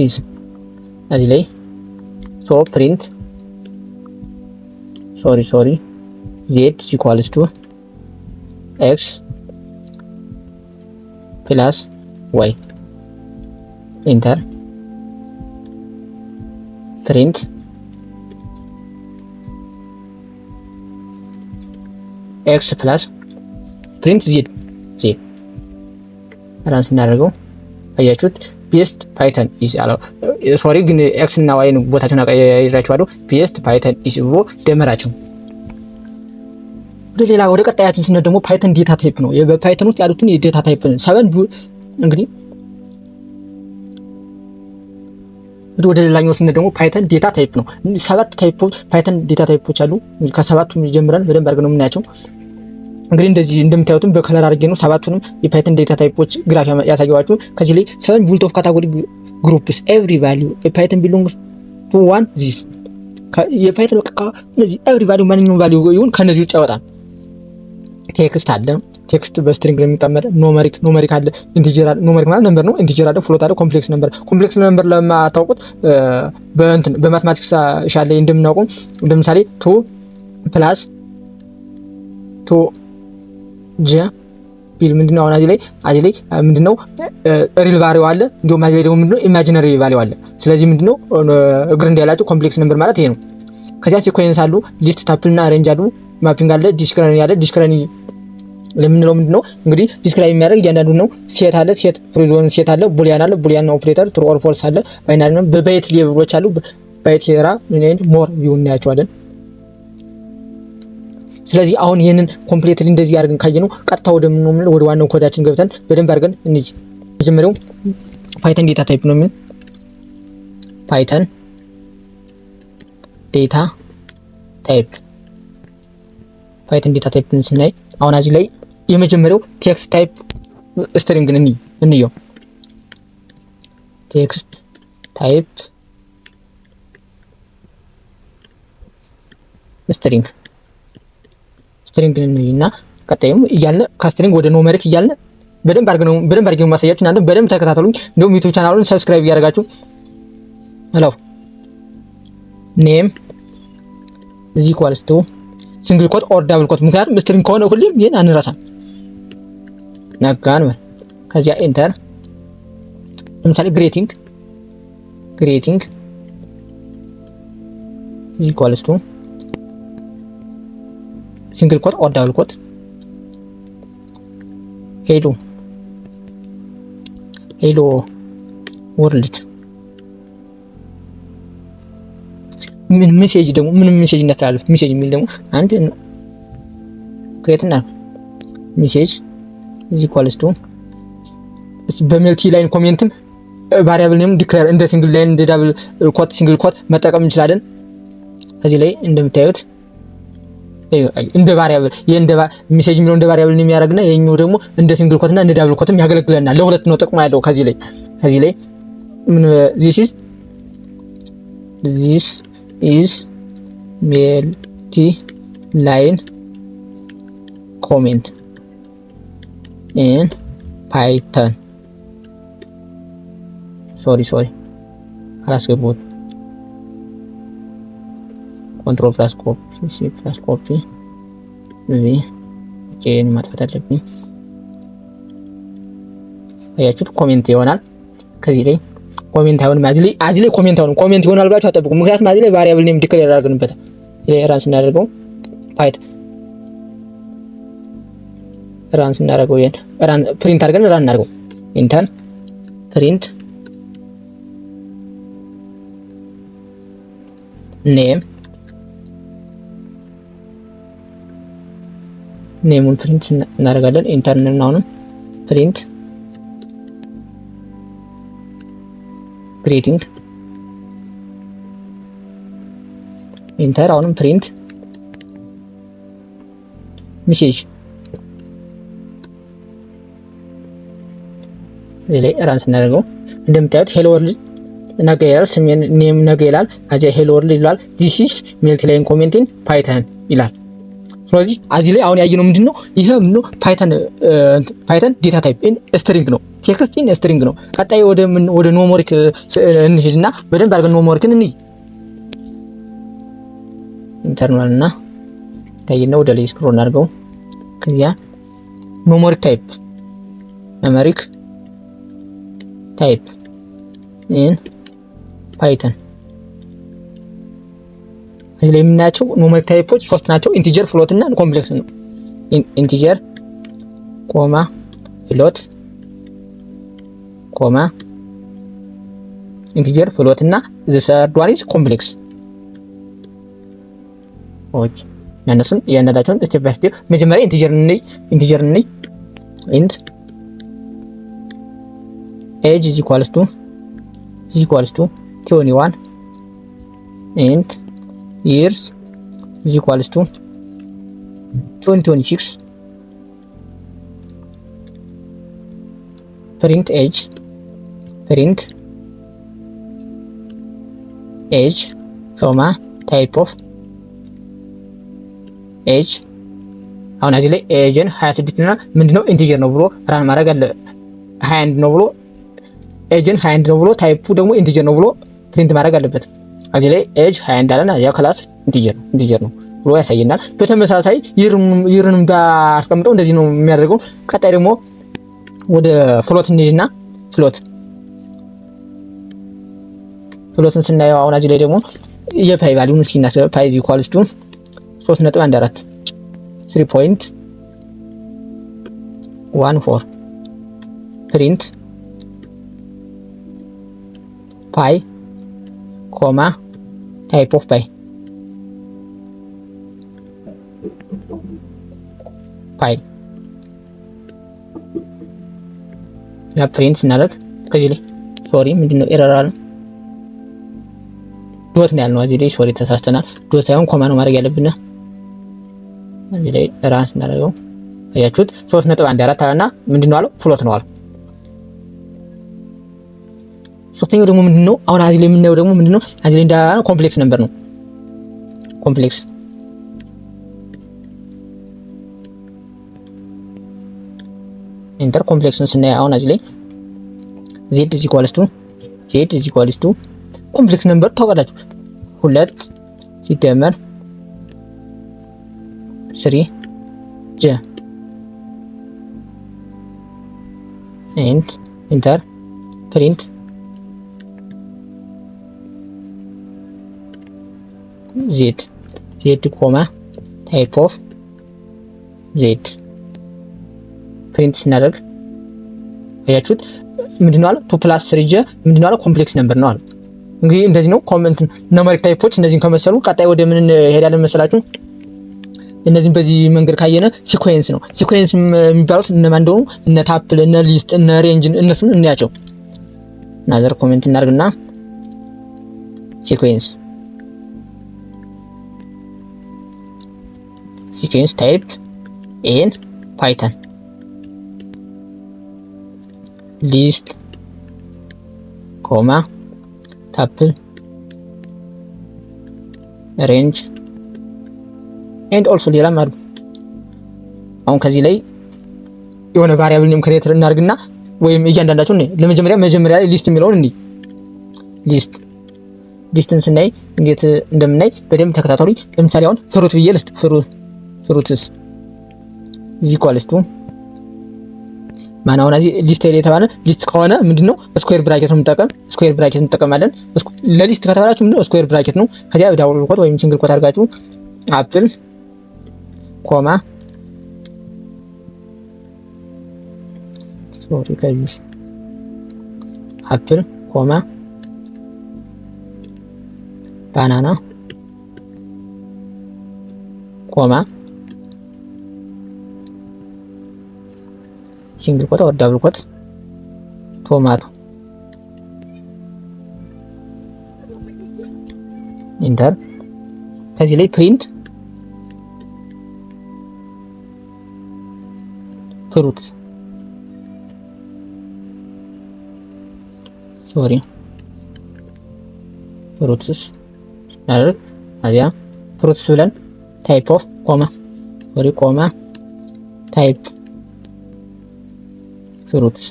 is እዚህ ላይ so print, sorry, sorry, z equals to x plus y, enter, print x plus print z z. Run ስናደርገው አያችሁት? Best Python is አለው። Sorry ግን x እና y ን ቦታቸውን አቀያይራቸዋለሁ። Best Python is ብሎ ደመራቸው። ወደ ሌላ ወደ ቀጣያችን ስንሄድ ደግሞ Python data type ነው። በ Python ውስጥ ያሉትን የ data type seven እንግዲህ ወደ ሌላኛው ስንሄድ ደግሞ Python data type ነው። ሰባት type Python data type ኦች አሉ። ከሰባቱም ጀምረን በደንብ አድርገን ነው የምናያቸው። እንግዲህ እንደዚህ እንደምታዩትም በ color አድርጌ ነው ሰባቱንም የ Python data type ኦች graph ያሳየኋችሁ። ከዚህ ላይ seven built of category groups, every value Python belongs to one these የ Python በቃ እነዚህ every value ማንኛውም value ይሁን ከነዚህ ውጭ አይወጣም። Text አለ። Text በ string ነው የሚቀመጥ። Numeric አለ። Integer አለ። Numeric ማለት number ነው። Integer አለ፣ float አለ፣ complex number። Complex number ለማታውቁት በእንትን በ mathematics ሻለ እንደምናውቀው ለምሳሌ 2 plus 2 j ቢል ምንድነው? አሁን እዚህ ላይ ምንድነው real value አለ፣ እንዲሁም እዚህ ላይ ደግሞ ምንድነው imaginary value አለ። ስለዚህ ምንድነው እግር እንዳይላቸው complex number ማለት ይሄ ነው። ከዚያ sequence አሉ፣ list፣ tuple እና range አሉ፣ mapping አለ፣ dictionary አለ። Dictionary ለምንለው ምንድነው እንግዲህ describe የሚያደርግ እያንዳንዱ ነው። Set አለ፣ set prison set አለ፣ boolean አለ፣ boolean operator true or false አለ፣ binary ነው። በ byte level ኦች አሉ፣ byte era more view እናያቸዋለን። ስለዚህ አሁን ይህንን completely እንደዚህ አድርገን ካየነው ቀጥታ ወደ ምን ወደ ዋናው ኮዳችን ገብተን በደንብ አድርገን እንይ። መጀመሪያው Python data type ነው የሚል Python data type። Python data type ስናይ አሁን እዚህ ላይ የመጀመሪያው text type string ን እንየው። Text type string እና ቀጣዩም እያልን ከ string ወደ numeric እያልን በደንብ አድርገን ማሳያችሁ። እናንተ በደንብ ተከታተሉኝ። እንዲሁም YouTube channel ኡን subscribe እያደረጋችሁ። Hello, name is equals to single quote or double quote፣ ምክንያቱም string ከሆነ ሁሌም ይህን አንረሳም። ነጋን ከዚያ enter። ለምሳሌ greeting is equals to single quote or double quote hello, hello world። ምን message ደግሞ ምን message እናስተላልፍ? Message የሚል ደግሞ አንድ create እና message is equals to በ multi line comment ም variable name declare እንደ single line እንደ double quote single quote መጠቀም እንችላለን። ከዚህ ላይ እንደምታዩት እንደ variable ይሄ እንደ message የሚለው እንደ variable ነው የሚያደርግና የኛው ደግሞ እንደ single quote እና እንደ double quote ም ያገለግለናል። ለሁለት ነው ጥቅሙ ያለው። ከዚህ ላይ ምን this is multi line comment in Python። Sorry, sorry, አላስገባሁትም። Control plus copy, C plus copy, V ን ማጥፋት አለብኝ። አያችሁት? Comment ይሆናል። ከዚህ ላይ comment አይሆንም። እዚህ ላይ comment አይሆንም። Comment ይሆናል ብላችሁ አጠብቁ። ምክንያቱም እዚህ ላይ variable name declare ያደርግንበታል። እዚህ ላይ run ስናደርገው Python run ስናደርገው ይሄን run print አድርገን run እናደርገው enter print name ኡን print እናደርጋለን። Enter አሁንም print greeting enter አሁንም print message። እዚህ ላይ run ስናደርገው እንደምታዩት hello world ነገ ይላል። ስሜን name ነገ ይላል። አዚያ hello world ይላል። This is multi line comment in Python ይላል። ስለዚህ እዚህ ላይ አሁን ያየነው ምንድን ነው? ይሄ ምንድነው? Python data type in string ነው። Text in string ነው። ቀጣይ ወደ ምን ወደ numeric እንሂድና በደንብ አድርገን numeric ን እንይ። Internal እና ታይና ወደ ላይ scroll እናድርገው። ከዚያ Numeric type, numeric type in Python። እዚህ ላይ የምናያቸው numeric type ኦች ሶስት ናቸው። Integer፣ float እና complex ነው። Integer comma float comma integer, float እና the third one is complex። Okay, እነሱን እያንዳንዳቸውን step by step መጀመሪያ integer እንይ። Integer እንይ። Int age is equals to 21, int years is equals to 2026, print age, print age comma type of age። አሁን እዚህ ላይ age ን 26 እና ምንድነው integer ነው ብሎ run ማድረግ አለ። 21 ነው ብሎ age ን 21 ነው ብሎ type ኡ ደግሞ integer ነው ብሎ print ማድረግ አለበት። እዚህ ላይ age 21 አለና ያ class integer ነው ብሎ ያሳየናል። በተመሳሳይ year ንም ባስቀምጠው እንደዚህ ነው የሚያደርገው። ቀጣይ ደግሞ ወደ float እንሂድና float ን ስናየው አሁን እዚህ ላይ ደግሞ የ pi value ን እስኪ እናስበው። Pi is equals to 3.14, 3.14, print pi comma type of pi pi። ያ print ስናደርግ ከዚህ ላይ sorry፣ ምንድነው error አለ? Dot ነው ያልነው። እዚህ ላይ sorry፣ ተሳስተናል። Dot ሳይሆን comma ነው ማድረግ ያለብን። እዚህ ላይ run ስናደርገው አያችሁት 3.14 አለና ምንድነው አለው? Float ነው አለው። ሶስተኛው ደግሞ ምንድነው? አሁን እዚህ ላይ የምናየው ደግሞ ምንድነው? እዚህ ላይ እንዳ complex number ነው። Complex enter። Complex ን ስናይ አሁን እዚህ ላይ z is equals to complex number ታውቃላችሁ። ሁለት ሲደመር three j int enter, print z, z comma type of z። Print ስናደርግ አያችሁት ምንድነው አለ? Two plus three j ምንድነው አለ? Complex number ነው አለ። እንግዲህ እንደዚህ ነው comment numeric type ኦች እነዚህን ከመሰሉ ቀጣይ ወደ ምን እንሄዳለን መሰላችሁ? እነዚህን በዚህ መንገድ ካየነ sequence ነው። Sequence የሚባሉት እነማን እንደሆኑ እነ tuple፣ እነ list፣ እነ range እነሱን እንያቸው። Another comment እናርግና sequence type in Python: list comma tuple, range and also ሌላም አሉ። አሁን ከዚህ ላይ የሆነ variable name create እናድርግና ወይም እያንዳንዳቸው ለመጀመሪያ መጀመሪያ ላይ list የሚለውን እንይ። List ን ስናይ እንዴት እንደምናይ በደንብ ተከታተሉኝ። ለምሳሌ አሁን fruit ብዬ ልስጥ። Fruits is equals to ማን? አሁን እዚህ list የተባለ list ከሆነ ምንድነው square bracket ነው የምንጠቀም። Square bracket እንጠቀማለን። ለ list ከተባላችሁ ምንድነው square bracket ነው። ከዚያ double quote ወይም single quote አድርጋችሁ apple comma, sorry፣ ከዚህ apple comma banana comma single quote or double quote tomato enter። ከዚህ ላይ print fruits, sorry, fruits እናደርግ። እዚያ fruits ብለን type of comma, sorry, comma type fruits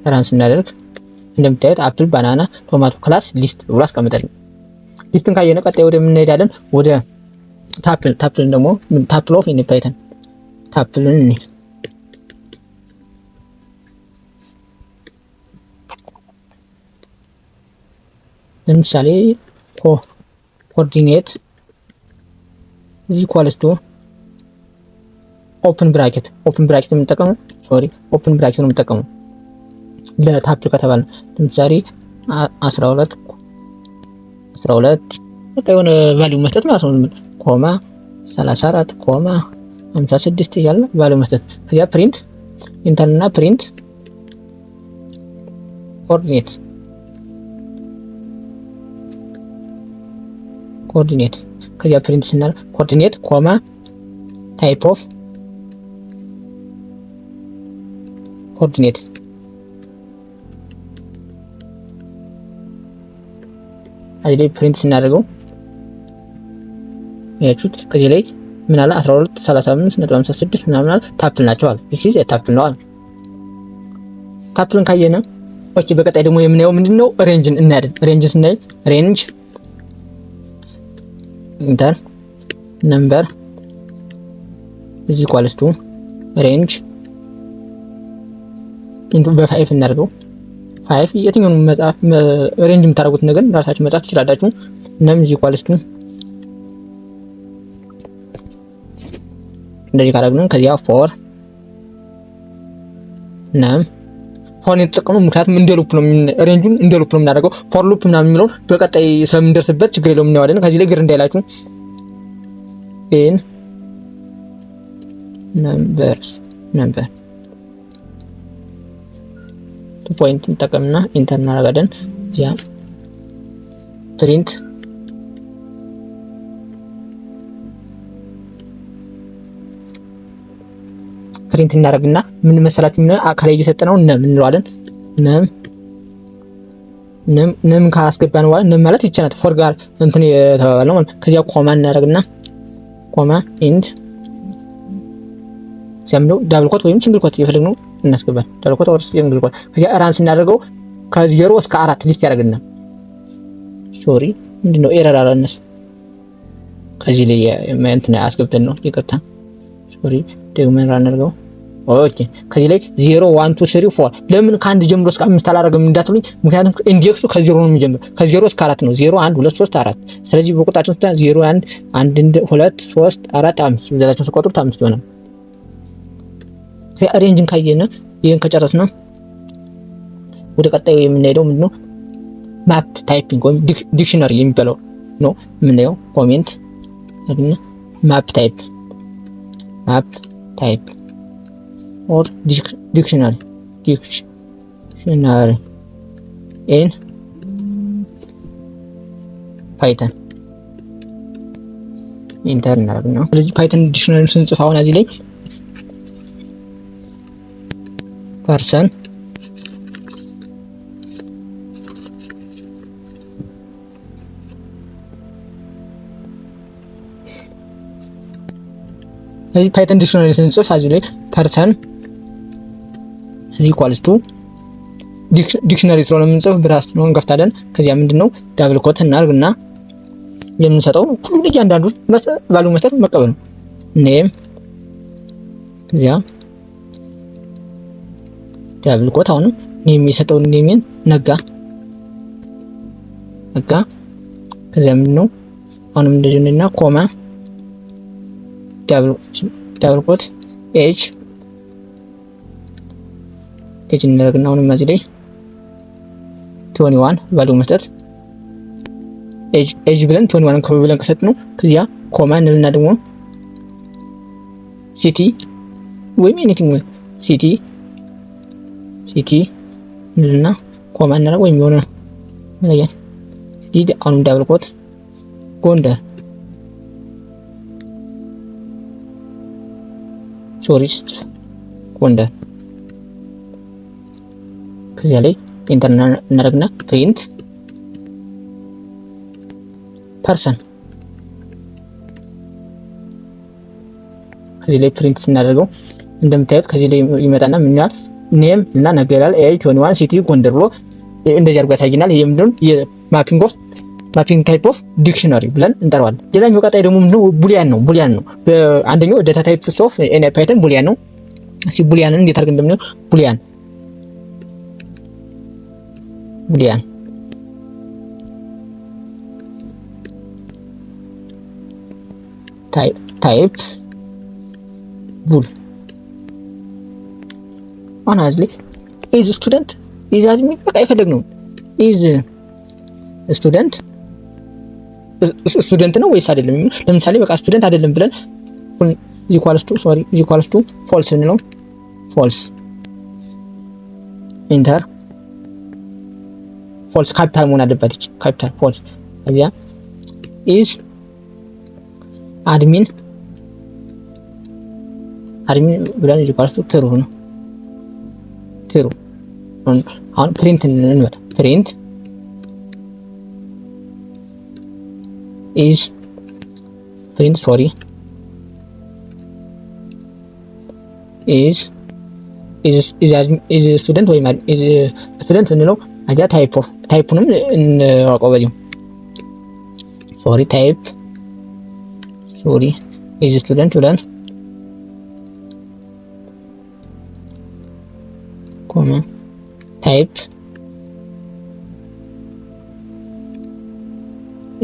run ስናደርግ እንደምታዩት apple፣ banana፣ tomato class list ብሎ አስቀምጠልን። List ን ካየነ ቀጣይ ወደ ምን እንሄዳለን? ወደ Tuple tuple ን ደግሞ tuple of in Python tuple ን ለምሳሌ coordinate is equals to open bracket፣ open bracket የምንጠቀመው፣ sorry፣ open bracket ነው የምንጠቀመው ለ tuple ከተባለ። ለምሳሌ 12 12 በቃ የሆነ value መስጠት ማለት ነው። Comma 34 comma 56 እያለ value መስጠት። ከዚያ print፣ enter እና print coordinate። ከዚያ print ስናል coordinate comma type of coordinate። እዚህ ላይ print ስናደርገው ያችሁት ከዚህ ላይ ምን አለ? 12 35.56 ምናምን አለ። Tuple ናቸው አለ። This is tuple ነው አለ። Tuple ን ካየነ okay፣ በቀጣይ ደግሞ የምናየው ምንድነው? ሬንጅን እናያለን። Range ስናይ range enter number is equals to range into በ 5 እናደርገው። 5 የትኛውን መጻፍ range የምታደርጉት ነገር ራሳችሁ መጻፍ ትችላላችሁ። Num is equals to እንደዚህ ካደረግነው ከዚያ for num፣ for የተጠቀመው ምክንያቱም እንደ loop ነው፣ range ኡን እንደ loop ነው የምናደርገው። For loop ምናምን የሚለውን በቀጣይ ስለምንደርስበት ችግር የለውም፣ እናየዋለን። ከዚህ ላይ ግር እንዳይላችሁ። In numbers number two point እንጠቀምና enter እናደርጋለን። እዚያ print እናደርግና ምን መሰላችሁ? ምን ከላይ እየሰጠነው num እንለዋለን። Num num num ካስገባን በኋላ num ማለት ይቻላል for ጋር እንትን የተባባልነው ማለት። ከዚያ comma እናደርግና comma end ሲያምነው double quote ወይም single quote የፈለግነው እናስገባል። Double quote or single quote። ከዚያ run ስናደርገው ከ0 እስከ 4 list ያደርግልናል። Sorry፣ ምንድነው error አላነስ ከዚህ ላይ እንትን አስገብተን ነው፣ ይቅርታ፣ sorry፣ ደግመን run አድርገው። Okay፣ ከዚህ ላይ 0 1 2 3 4። ለምን ከአንድ ጀምሮ እስከ አምስት አላደረገም እንዳትሉኝ፣ ምክንያቱም index ኡ ከ0 ነው የሚጀምር፣ ከ0 እስከ 4 ነው። 0 1 2 3 4። ስለዚህ በቁጥራችን ውስጥ 0 1 1 2 3 4 5 ብዛታችን ስቆጥሩት አምስት ይሆናል። ሬንጅን ካየን ይህን ከጨረስን ወደ ቀጣዩ የምንሄደው ምንድነው? Map typing ወይም dictionary የሚባለው ነው የምናየው። Comment map type or dictionary in Python enter እናደርግና ስለዚህ Python dictionary ስንጽፍ አሁን እዚህ ላይ person፣ ስለዚህ Python dictionary ስንጽፍ እዚህ ላይ person is equals to dictionary ስለሆነ የምንጽፍ brace ነው እንከፍታለን። ከዚያ ምንድነው double quote እናድርግና የምንሰጠው ሁሉ እያንዳንዱ value መስጠት መቀበል ነው። Name፣ ከዚያ double quote፣ አሁንም name የሚሰጠውን name ን ነጋ ነጋ። ከዚያ ምንድነው አሁንም እንደዚህ እና comma double quote age age እናደርግና አሁንም እዚህ ላይ 21 value መስጠት፣ age age ብለን 21 ብለን ከሰጥ ነው። ከዚያ comma እንልና ደግሞ city ወይም anything፣ city city እንልና comma እናደርግ ወይም የሆነ መለያ city፣ አሁንም double quote ጎንደር፣ sorry፣ ጎንደር። ከዚያ ላይ enter እናደርግና print person። ከዚህ ላይ print ስናደርገው እንደምታዩት ከዚህ ላይ ይመጣና ምን ይላል? Name እና ነገር ይላል፣ age 21፣ city ጎንደር ብሎ እንደዚህ አድርጎ ያሳየናል። ይሄ ምንድነው? የ mapping of Mapping type of dictionary ብለን እንጠራዋለን። ሌላኛው ቀጣይ ደግሞ ምንድነው? Boolean ነው። Boolean ነው። አንደኛው data type of Python boolean ነው። እስኪ boolean ን እንዴት አድርገን እንደምናየው boolean type bool አሁን እዚህ ላይ is student is admin በቃ የፈለግነው is student student ነው ወይስ አይደለም? ለምሳሌ በቃ student አይደለም ብለን equals to sorry equals to false እንለው false enter false capital መሆን አለበት። ይቺ capital false እዚያ is admin admin ብለን equals to true ነው true። አሁን print እንበል print is print sorry is is student ወይም is student እንለው አጃ type of type ኡንም እንወቀው በዚሁ sorry type sorry is student ብለን comma type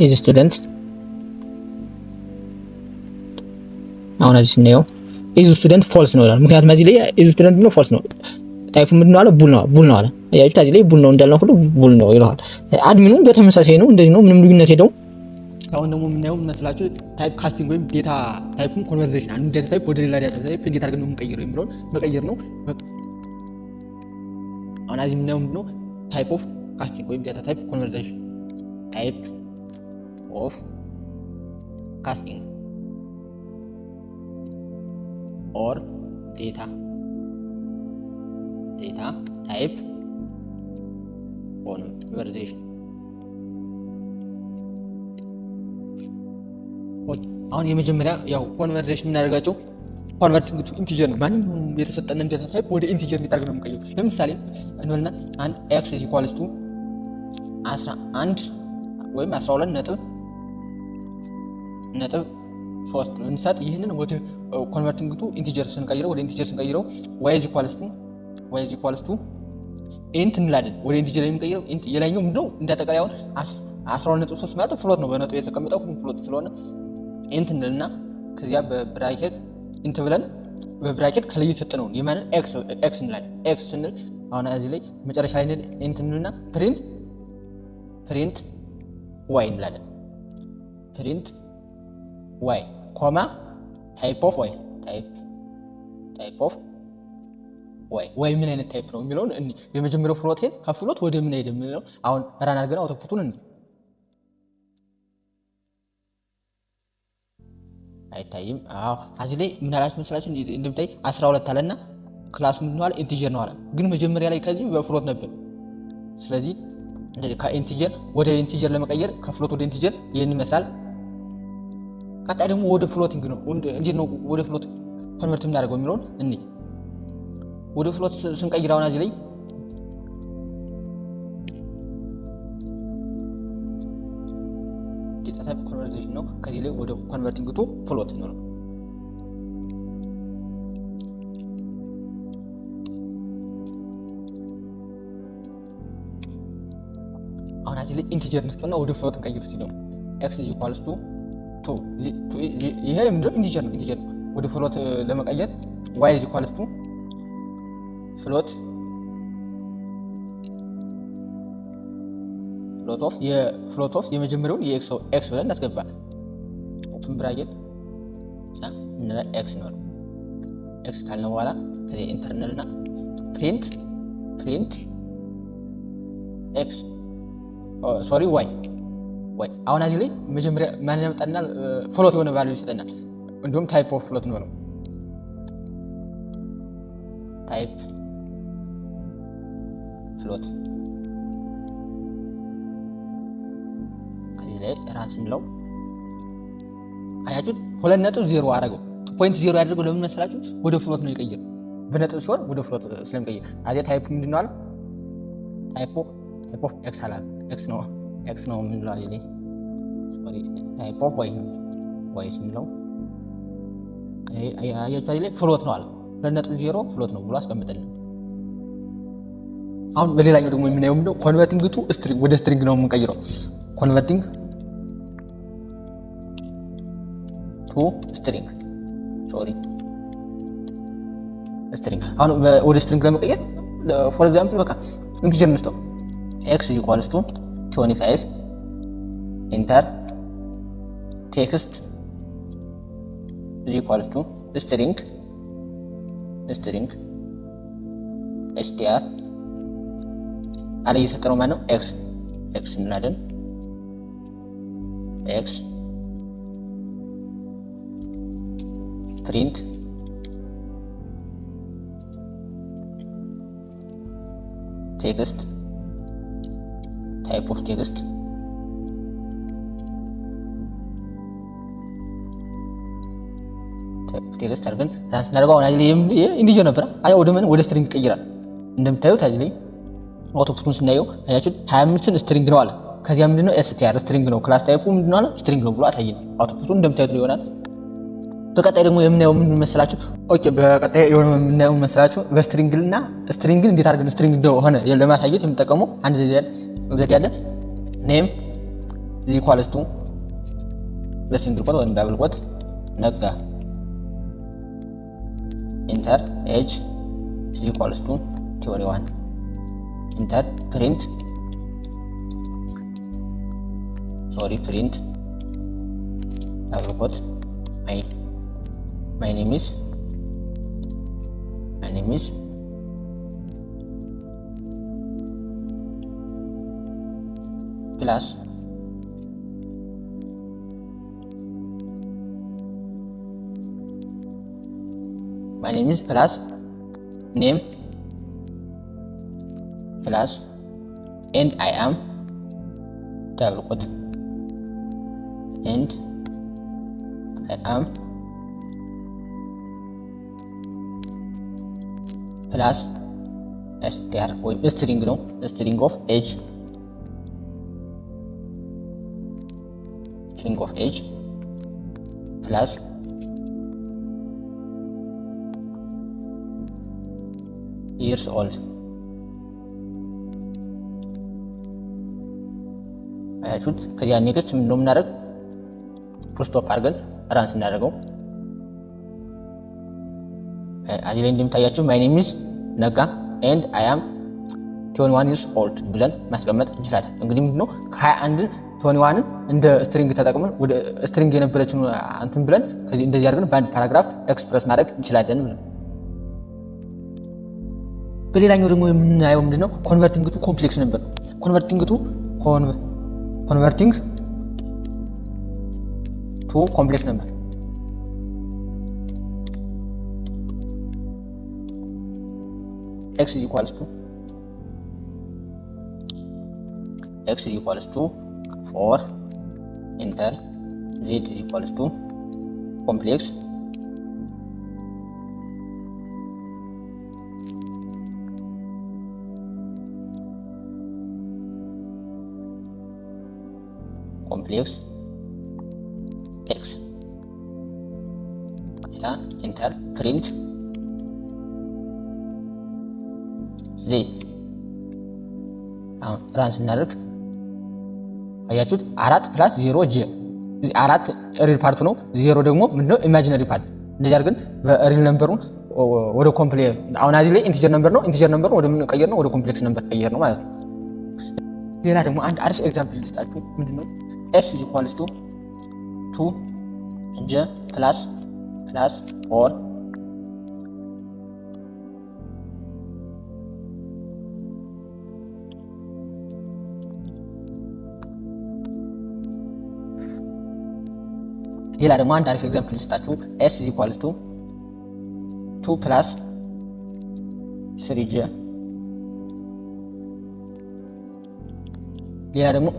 is student አሁን እዚህ ስናየው is student false ነው ይላል። ምክንያቱም እዚህ ላይ is student ነው false ነው። Type ኡ ምንድን ነው አለ? Bool ነው bool ነው አለ። አያችሁት? እዚህ ላይ bool ነው እንዳልነው ሁሉ bool ነው ይለዋል። Admin ኑ በተመሳሳይ ነው፣ እንደዚህ ነው። ምንም ልዩነት የለውም። አሁን ደግሞ የምናየው መስላችሁ type casting ወይም data type ኡን conversion አንዱ data type ወደ ሌላ data type እንዴት አድርገን ነው የምንቀይረው የሚለውን መቀየር ነው። አሁን እዚህ የምናየው ምንድነው type of casting ወይም data type conversion type of casting or data type conversion። አሁን የመጀመሪያ ያው conversion የምናደርጋቸው converting to integer ነው። ማንኛውም የተሰጠንን data type ወደ integer እንዴት አድርገን ነው የምንቀይረው? ለምሳሌ እንበልና አንድ x is equals to 11 ወይም 12 ነጥብ 3 እንሰጥ። ይህንን ወደ converting to integer ስንቀይረው ወደ integer ስንቀይረው y is equals to int እንላለን። ወደ integer የምንቀይረው int የላይኛው ምንድነው? እንዳጠቃላይ አሁን 12.3 ማለት float ነው። በነጥብ የተቀመጠው float ስለሆነ int እንልና ከዚያ በ bracket int ብለን በ bracket ከላይ የተሰጠነውን የማንን x x እንላለን። x ስንል አሁን እዚህ ላይ መጨረሻ ላይ int እንልና print y እንላለን። Print y comma type of y type of y y ምን አይነት type ነው የሚለውን እኒ የመጀመሪያው float ከ float ወደ ምን ሄደ የሚለው አሁን run አድርገን output ኡን እኒ አይታይም። አዎ እዚህ ላይ ምን አላችሁ መሰላችሁ? እንደምታይ 12 አለና class ኡ ምንድነው አለ integer ነው አለ። ግን መጀመሪያ ላይ ከዚህ በ float ነበር። ስለዚህ እንደዚህ ከ integer ወደ integer ለመቀየር ከ float ወደ integer ይህን ይመስላል። ቀጣይ ደግሞ ወደ floating ነው። እንዴት ነው ወደ float convert የምናደርገው የሚለውን እኔ ወደ float ስንቀይር አሁን እዚህ ላይ data type conversion ነው። ከዚህ ላይ ወደ converting to float ነው። አሁን እዚህ ላይ integer እንስጠና ወደ float እንቀይር ሲለው x is equals to 2 ይሄ ምንድነው? Integer ነው። Integer ነው። ወደ float ለመቀየር y is equals to float float of የ float of የመጀመሪያውን የ x x ብለን እናስገባ open bracket እና x ነው። x ካልነው በኋላ ከዚህ enter እንልና print x sorry y y አሁን እዚህ ላይ መጀመሪያ ማን ያመጣልናል? Float የሆነ value ይሰጠናል። እንዲሁም type of float ነው። Type float ከዚህ ላይ run ስንለው አያችሁት? 2.0 አደረገው። 2.0 ያደርገው ለምን መሰላችሁ? ወደ float ነው የቀየረው። በነጥብ ሲሆን ወደ float ስለሚቀይር አዚያ type ምንድን ነው አለ? Type of x አላለ። x ነው x ነው የምንለው አለ። Type of y y ስንለው አያችሁ ላይ float ነው አለ 2.0 float ነው ብሎ አስቀምጠልን። አሁን በሌላኛው ደግሞ የምናየው ምንድነው converting to string ወደ string ነው የምንቀይረው። Converting to string sorry string አሁን ወደ string ለመቀየር for example በቃ integer እንስጠው x equals to 25 enter text equals to string string str አለ እየሰጠነው ማለት ነው። x x እንላለን x print text type of text text አድርገን run ስናደርገው አሁን ላይ integer ነበረ። አይ ወደ ምን ወደ string ይቀይራል። እንደምታዩት አይ ላይ output ኡን ስናየው አያችሁት 25ን string ነው አለ። ከዚያ ምንድነው str string ነው class type ኡ ምንድነው አለ string ነው ብሎ አሳየን። Output ኡን እንደምታዩት ይሆናል። በቀጣይ ደግሞ የምናየው ምን መሰላችሁ? Okay በቀጣይ የሆነ የምናየው መሰላችሁ በ string እና string ን እንዴት አድርገን string እንደሆነ ለማሳየት የምንጠቀመው አንድ ዘዴ አለ። Name is equals to በ single quote ወይም double quote ነጋ enter age is equals to 21 enter print sorry print double quote my name is my name is plus my name is plus name plus and I am double quote and I am plus str ወይም string ነው string of age string of age plus years old አያችሁት። ከዚያ next ምንድነው የምናደርግ full stop አድርገን run ስናደርገው እዚህ ላይ እንደሚታያችሁ my name is ነጋ and I am 21 years old ብለን ማስቀመጥ እንችላለን። እንግዲህ ምንድነው ከ21 21ን እንደ string ተጠቅመን ወደ string የነበረችን እንትን ብለን ከዚህ እንደዚህ አድርገን በአንድ paragraph express ማድረግ እንችላለን ብለን። በሌላኛው ደግሞ የምናየው ምንድነው converting to complex number። Converting to converting to complex number x is equals to x is equals to 4 enter z is equals to complex complex x enter print z አሁን run ስናደርግ አያችሁት 4 plus 0 j 4 real part ኡ ነው። 0 ደግሞ ምንድነው imaginary part። እንደዚህ አድርገን በ real number ኡን ወደ complex አሁን እዚህ ላይ integer number ነው። Integer number ኡን ወደ ምን ቀየር ነው? ወደ complex number ቀየር ነው ማለት ነው። ሌላ ደግሞ አንድ አሪፍ example ልስጣችሁ። ምንድነው s is equals to 2 j plus plus 4 ሌላ ደግሞ አንድ አሪፍ example ልስጣችሁ። s is equals to 2 plus 3 j ሌላ ደግሞ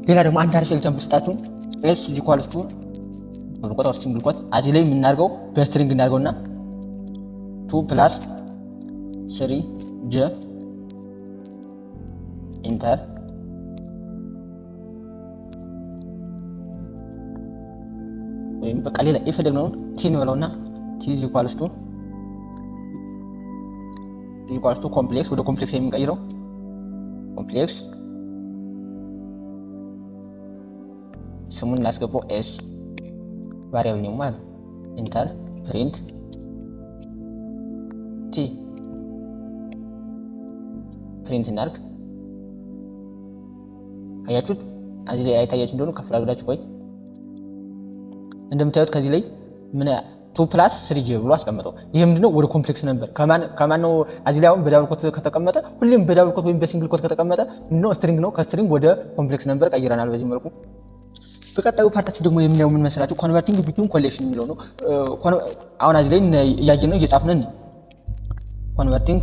ሌላ ደግሞ አንድ አሪፍ example ስጣችሁ። S is equals to double quote or single quote፣ እዚህ ላይ የምናደርገው በ string እናደርገውና 2 plus 3 j enter። ወይም በቃ ሌላ የፈለግነውን T እንበለውና T is equals to complex፣ ወደ complex የምንቀይረው complex ስሙን ላስገባው S variable ነው ማለት ነው። Enter፣ print T፣ print እናድርግ። አያችሁት? እዚህ ላይ አይታያችሁ እንደሆነ ከፍ አድርጋችሁ ቆይ። እንደምታዩት ከዚህ ላይ ምን 2 plus 3 j ብሎ አስቀምጠው። ይሄ ምንድነው? ወደ complex number ከማን ነው? እዚህ ላይ አሁን በ double quote ከተቀመጠ፣ ሁሌም በ double quote ወይም በ single quote ከተቀመጠ ምንድነው? String ነው። ከ string ወደ complex number ቀይረናል በዚህ መልኩ። በቀጣዩ part ኣችን ደግሞ የምናየው ምን መሰላችሁ? Converting between collection የሚለው ነው። አሁን እዚህ ላይ እያየን ነው፣ እየጻፍን። Converting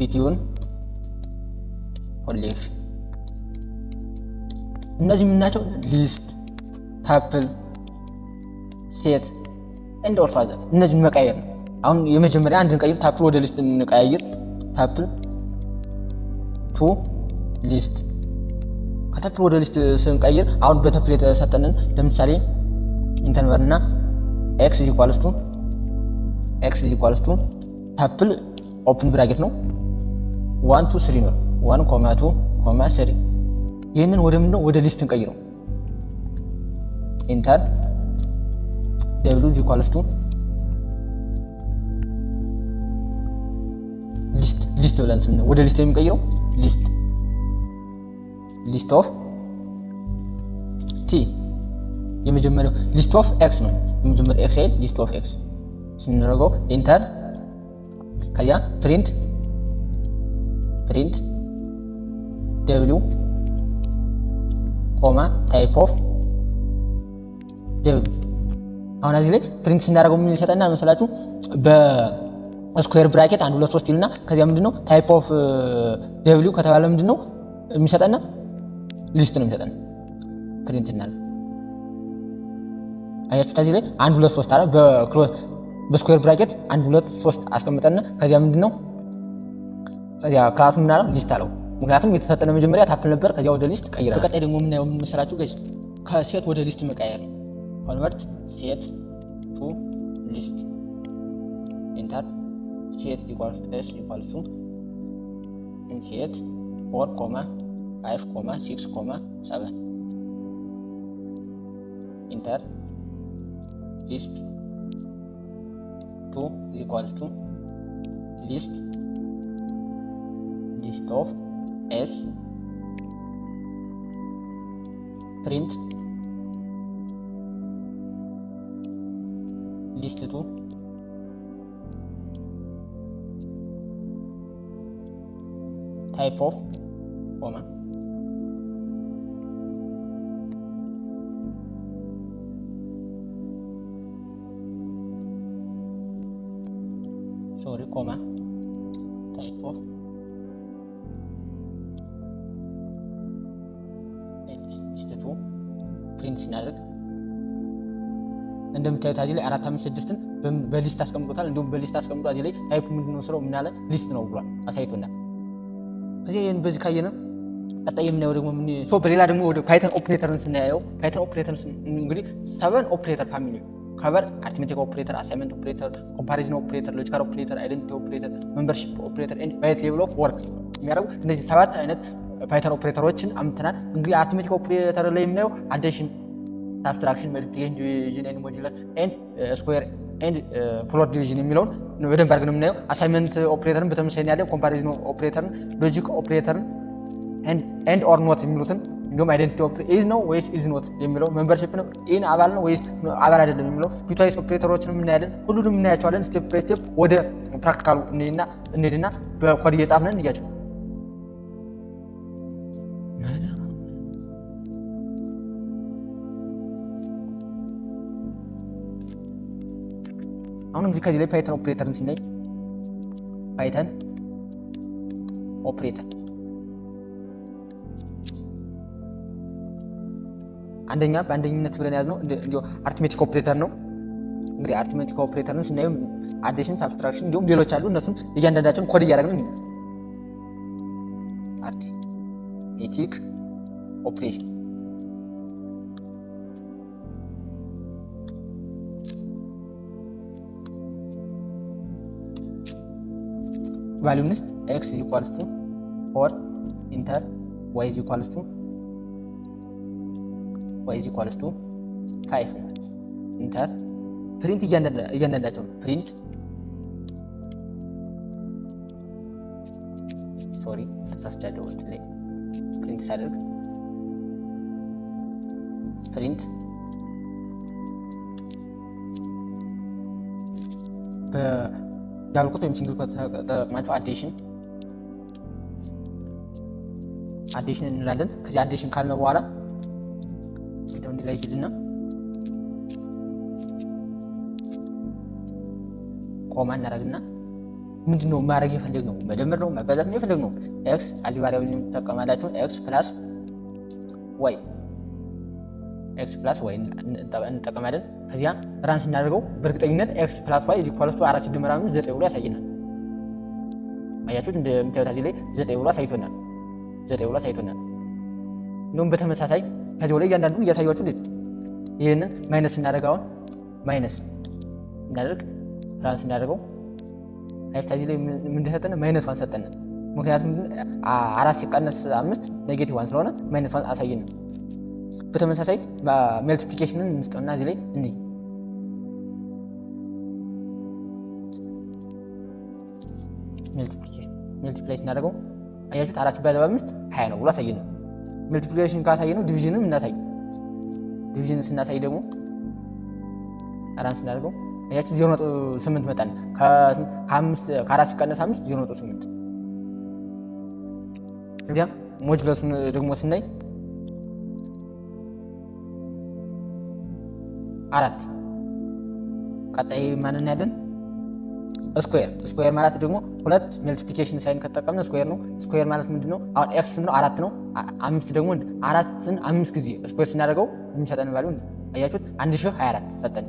between collection፣ እነዚህ የምናቸው list፣ tuple፣ set and also other፣ እነዚህን መቀየር ነው። አሁን የመጀመሪያ አንድ እንቀይር፣ tuple ወደ list እንቀያይር። Tuple to list፣ ከ tuple ወደ list ስንቀይር አሁን በ tuple የተሰጠንን ለምሳሌ enter እና x is equals to tuple open bracket ነው፣ 1 2 3 ነው፣ 1 comma 2 comma 3። ይህንን ወደ ምንድነው ወደ list እንቀይረው። Enter፣ w is equals to list፣ list ብለን ስን ወደ list የሚቀይረው list of T፣ የመጀመሪያው list of x ነው። የመጀመሪያው x አይደል? List of x ስናደርገው enter፣ ከዚያ print w comma type of w። አሁን እዚህ ላይ print ስናደርገው ምን ይሰጠናል መሰላችሁ? በ square bracket 1 2 3 ይልና ከዚያ ምንድነው type of w ከተባለ ምንድነው የሚሰጠና? List ነው የሚሰጠን። Print እናደርግ። አያችሁ፣ ከዚህ ላይ 1 2 3 አለ። በ square bracket 1 2 3 አስቀምጠና ከዚያ ምንድነው ከዚያ class ኡ ምን አለው? List አለው። ምክንያቱም የተሰጠነ መጀመሪያ tuple ነበር፣ ከዚያ ወደ list ቀይረናል። በቀጣይ ደግሞ የምናየው ምን መሰላችሁ guys? ከ set ወደ list መቀየር ነው። Convert set to list፣ enter፣ set equals S equals to set 4 comma 5 comma 6 comma 7፣ enter፣ list 2 equals to list of S፣ print list 2 type of comma sorry comma type of list 2። Print ስናደርግ እንደምታዩት እዚህ ላይ 4 5 6ን በ list አስቀምጦታል። እንዲሁም በ list አስቀምጦ እዚህ ላይ type ምንድነው ስለው ምን አለ? List ነው ብሏል፣ አሳይቶናል። ከዚህ ይህን በዚህ ካየነ ቀጣይ የምናየው ደግሞ ምን so በሌላ ደግሞ ወደ Python operator ን ስናየው፣ Python operator እንግዲህ seven operator family cover arithmetic operator፣ assignment operator፣ comparison operator፣ logical operator፣ identity operator፣ membership operator and byte level of work የሚያደርጉ እነዚህ ሰባት አይነት Python operator ኦችን አምጥተናል። እንግዲህ arithmetic operator ላይ የምናየው addition፣ subtraction፣ multiplication፣ division and modulus and square and floor division የሚለውን በደንብ አድርገን ነው የምናየው። Assignment operator ን በተመሳሳይ ያለ comparison operator ን፣ logic operator ን፣ and or not የሚሉትን፣ እንዲሁም identity is ነው ወይስ is not የሚለው፣ membership ነው in አባል ነው ወይስ አባል አይደለም የሚለው፣ bitwise operator ኦችንም እናያለን። ሁሉንም እናያቸዋለን። Step by step ወደ practical ኡ እንሂድና በኮድ እየጻፍን እንያቸው። አሁን እንግዲህ ከዚህ ላይ Python operator ን ስናይ፣ Python operator አንደኛ በአንደኝነት ብለን ያዝነው እንዲሁ arithmetic operator ነው። እንግዲህ arithmetic operator ን ስናየው addition፣ subtraction እንዲሁም ሌሎች አሉ። እነሱን እያንዳንዳቸውን ኮድ እያደረግን arithmetic operation value ንስ x is equals to 4 enter y is equals to y is equals to 5 enter print እያንዳንዳቸው print sorry ተሳስቻለሁ። እንትን ላይ print ሳደርግ print double quote ወይም single quote ተጠቅማችሁ addition እንላለን። ከዚህ addition ካልነው በኋላ እንዲለይልና comma እናደርግና ምንድነው ማድረግ የፈለግነው? መደመር ነው ማባዛት ነው የፈለግነው? x as variable እንጠቀማላችሁ። x plus y x plus y እንጠቀማለን። ከዚያ run ስናደርገው በእርግጠኝነት x plus y is equals to 4 ሲደመር 5 9 ብሎ ያሳየናል። አያችሁት? እንደምታዩት እዚህ ላይ 9 ብሎ አሳይቶናል። 9 ብሎ አሳይቶናል። እንደውም በተመሳሳይ ከዚህ ላይ እያንዳንዱን እያሳያችሁ ልጅ ይሄንን minus ስናደርግ አሁን minus እናደርግ run ስናደርገው እዚህ ላይ ምን ሰጠን? minus one ሰጠን። ምክንያቱም 4 ሲቀነስ 5 negative 1 ስለሆነ minus 1 አሳየን። በተመሳሳይ multiplication ን እንስጠውና እዚህ ላይ እንይ። multiplication multiply ስናደርገው አያችሁት 4 ሲባዛ በ5 20 ነው ብሎ አሳየን። multiplication ካሳየነው division ንም እናሳይ። division ስናሳይ ደግሞ run ስናደርገው አያችሁ 0.8 መጣን። ከ4 ሲቀነስ 5 0.8። እዚያ modulus ኡን ደግሞ ስናይ 4። ቀጣይ ማን እናያለን? square። square ማለት ደግሞ ሁለት multiplication sign ከተጠቀምን square ነው። square ማለት ምንድነው? አሁን x ነው 4 ነው። 5 ደግሞ 4ን 5 ጊዜ square ስናደርገው የሚሰጠን value አያችሁት 1024 ሰጠን።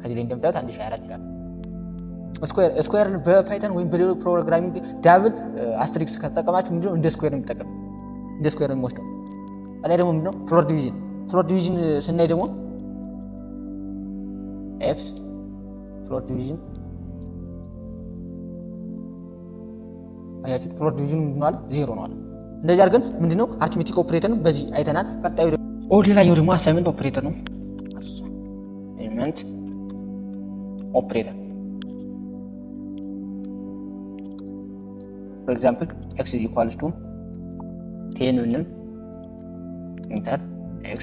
ከዚህ ላይ እንደምታዩት 1024 ይላል። square በ Python ወይም በሌሎች programming double asterisk ከተጠቀማችሁ ምንድነው እንደ square ነው የሚጠቀም እንደ square ነው የሚወስደው። ቀጣይ ደግሞ ምንድነው floor division። floor division ስናይ ደግሞ x floor division አያችሁት floor division ምንድነው አለ 0 ነው አለ። እንደዚህ አድርገን ምንድነው arithmetic operator ን በዚህ አይተናል። ቀጣዩ ደግሞ ሌላኛው ደግሞ assignment operator ነው። assignment operator for example x is equals to 10 ብንል enter x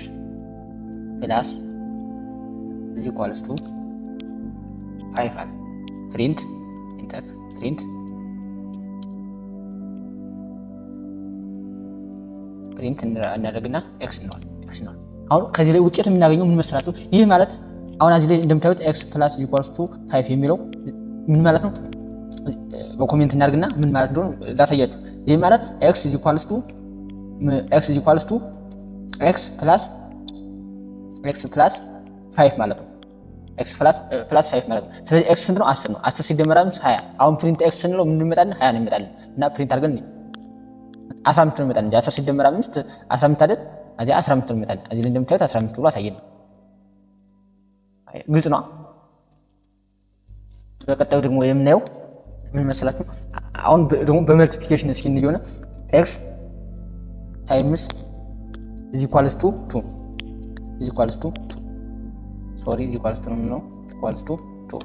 plus is equals to 5 አለ። print enter print print እናደርግና x እንለዋለን x እንለዋለን። አሁን ከዚህ ላይ ውጤት የምናገኘው ምን መሰላችሁ? ይህ ማለት አሁን እዚህ ላይ እንደምታዩት x plus equals to 5 የሚለው ምን ማለት ነው? በ comment እናድርግና ምን ማለት እንደሆነ ላሳያችሁ። ይህ ማለት x is equals to x is equals to x plus x plus 5 ማለት ነው። x plus 5 ማለት ነው። ስለዚህ x ስንት ነው? 10 ነው። 10 ሲደመር 5 20። አሁን print x ስንለው ምን ይመጣልን? 20 ነው ይመጣልን። እና print አድርገን 15 ነው ይመጣልን እንጂ 10 ሲደመር 5 15 አይደል? እዚህ 15 ነው ይመጣልን። እዚህ ላይ እንደምታዩት 15 ብሎ አሳየን። ግልጽ ነው። በቀጣዩ ደግሞ የምናየው ምን መሰላችሁ? አሁን ደግሞ በ multiplication እስኪ እንየውና x times is equals to 2 is equals to 2 sorry is equals to ነው የምንለው equals to 2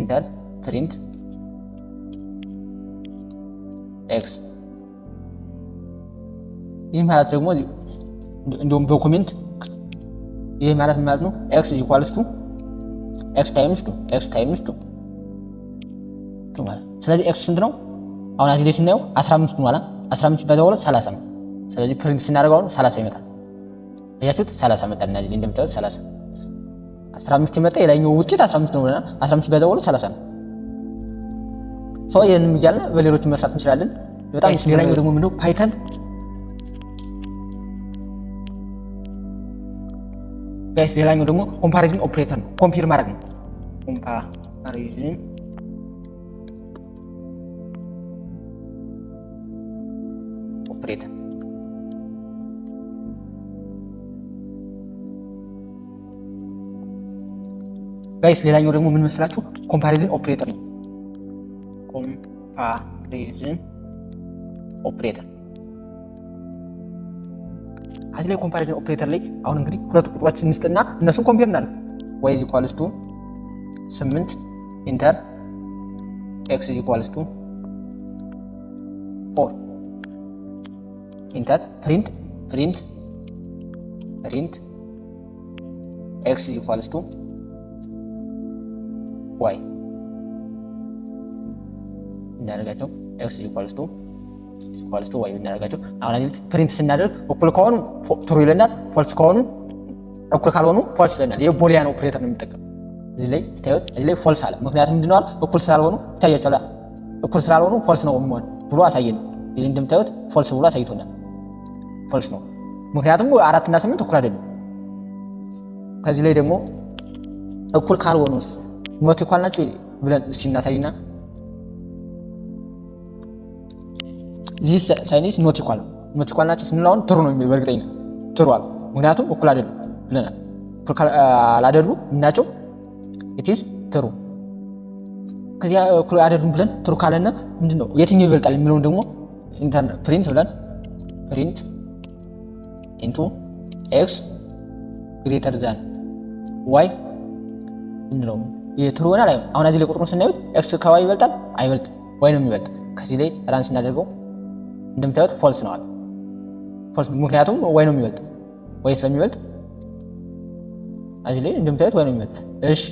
enter print x። ይህ ማለት ደግሞ እንደውም በ comment ይህ ማለት ምን ማለት ነው? x is equals to x times 2 x times 2 2 ማለት። ስለዚህ x ስንት ነው? አሁን እዚህ ላይ ስናየው 15 ነው አላ 15 ሲባዛ በሁለት 30 ነው። ስለዚህ print ስናደርገው አሁን 30 ይመጣል። አያችሁት? 30 መጣ። እና እዚህ ላይ እንደምታዩት 30 15 ይመጣ። የላይኛው ውጤት 15 ነው ብለናል። 15 ሲባዛ በሁለት 30 ነው። so ይሄንን እያልን በሌሎች መስራት እንችላለን። በጣም ሌላኛው ደግሞ ምንድነው Python Guys ሌላኛው ደግሞ comparison operator ነው። Compare ማድረግ ነው። Comparison operator guys ሌላኛው ደግሞ ምን መስላችሁ? Comparison operator ነው። Comparison operator እዚህ ላይ comparison operator ላይ አሁን እንግዲህ ሁለት ቁጥሮች እንስጥና እነሱን compare እናድርግ። Y is equals to 8 enter X is equals to 4 enter print print print X is equals to Y እናደርጋቸው X equals to Y እናደርጋቸው። አሁን print ስናደርግ እኩል ከሆኑ true ይለናል፣ false ከሆኑ እኩል ካልሆኑ false ይለናል። ይሄ boolean operator ነው የሚጠቀም። እዚህ ላይ ታዩት፣ እዚህ ላይ false አለ። ምክንያቱም ምንድነው አለ እኩል ስላልሆኑ ይታያቸዋል። እኩል ስላልሆኑ false ነው የሚሆን ብሎ አሳየን። ይሄ እንደምታዩት false ብሎ አሳይቶናል። False ነው ምክንያቱም 4 እና 8 እኩል አይደሉም። ከዚህ ላይ ደግሞ እኩል ካልሆኑስ not equal ናቸው ብለን እስቲ እናሳይና this sign is not equal not equal ናቸው ስንል አሁን true ነው የሚል በእርግጠኝነት true አለ። ምክንያቱም እኩል አይደሉም ብለናል። እኩል ካላደሉ ምናቸው it is true። ከዚያ እኩል አይደሉም ብለን true ካለና ምንድነው የትኛው ይበልጣል የሚለውን ደግሞ print ብለን print into X greater than Y ምንድነው የ true ይሆናል። አሁን እዚህ ላይ ቁጥሩን ስናዩት X ከ Y ይበልጣል አይበልጥም፣ Y ነው የሚበልጥ። ከዚህ ላይ run ስናደርገው እንደምታዩት false ነው አለ። False ምክንያቱም Y ነው የሚበልጥ፣ Y ስለሚበልጥ እዚህ ላይ እንደምታዩት Y ነው የሚበልጥ። እሺ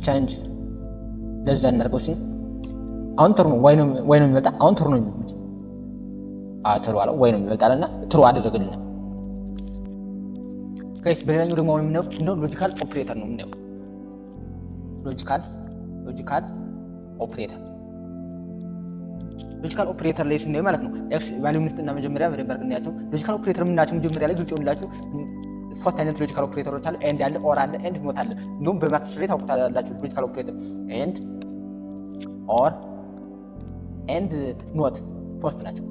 change ለዛ እናድርገው ሲል አሁን true ነው፣ Y ነው የሚበልጥ። አሁን true ነው የሚበልጥ። True አለ፣ Y ነው የሚበልጥ አለና true አደረገልን። Guys በሌላኛው ደግሞ አሁን የምናየው እንደው logical operator ነው የምናየው። Logical operator logical operator ላይ ስናየው ማለት ነው X value እንስጥና መጀመሪያ በደንብ አድርገን እናያቸው። Logical operator የምናቸው መጀመሪያ ላይ ግልጽ ይሆንላችሁ ሶስት አይነት logical operator ኦች አሉ። And አለ፣ or አለ፣ and not አለ። እንዲሁም በ maths ላይ ታውቁታላችሁ። Logical operator and፣ or፣ and not ሶስት ናቸው።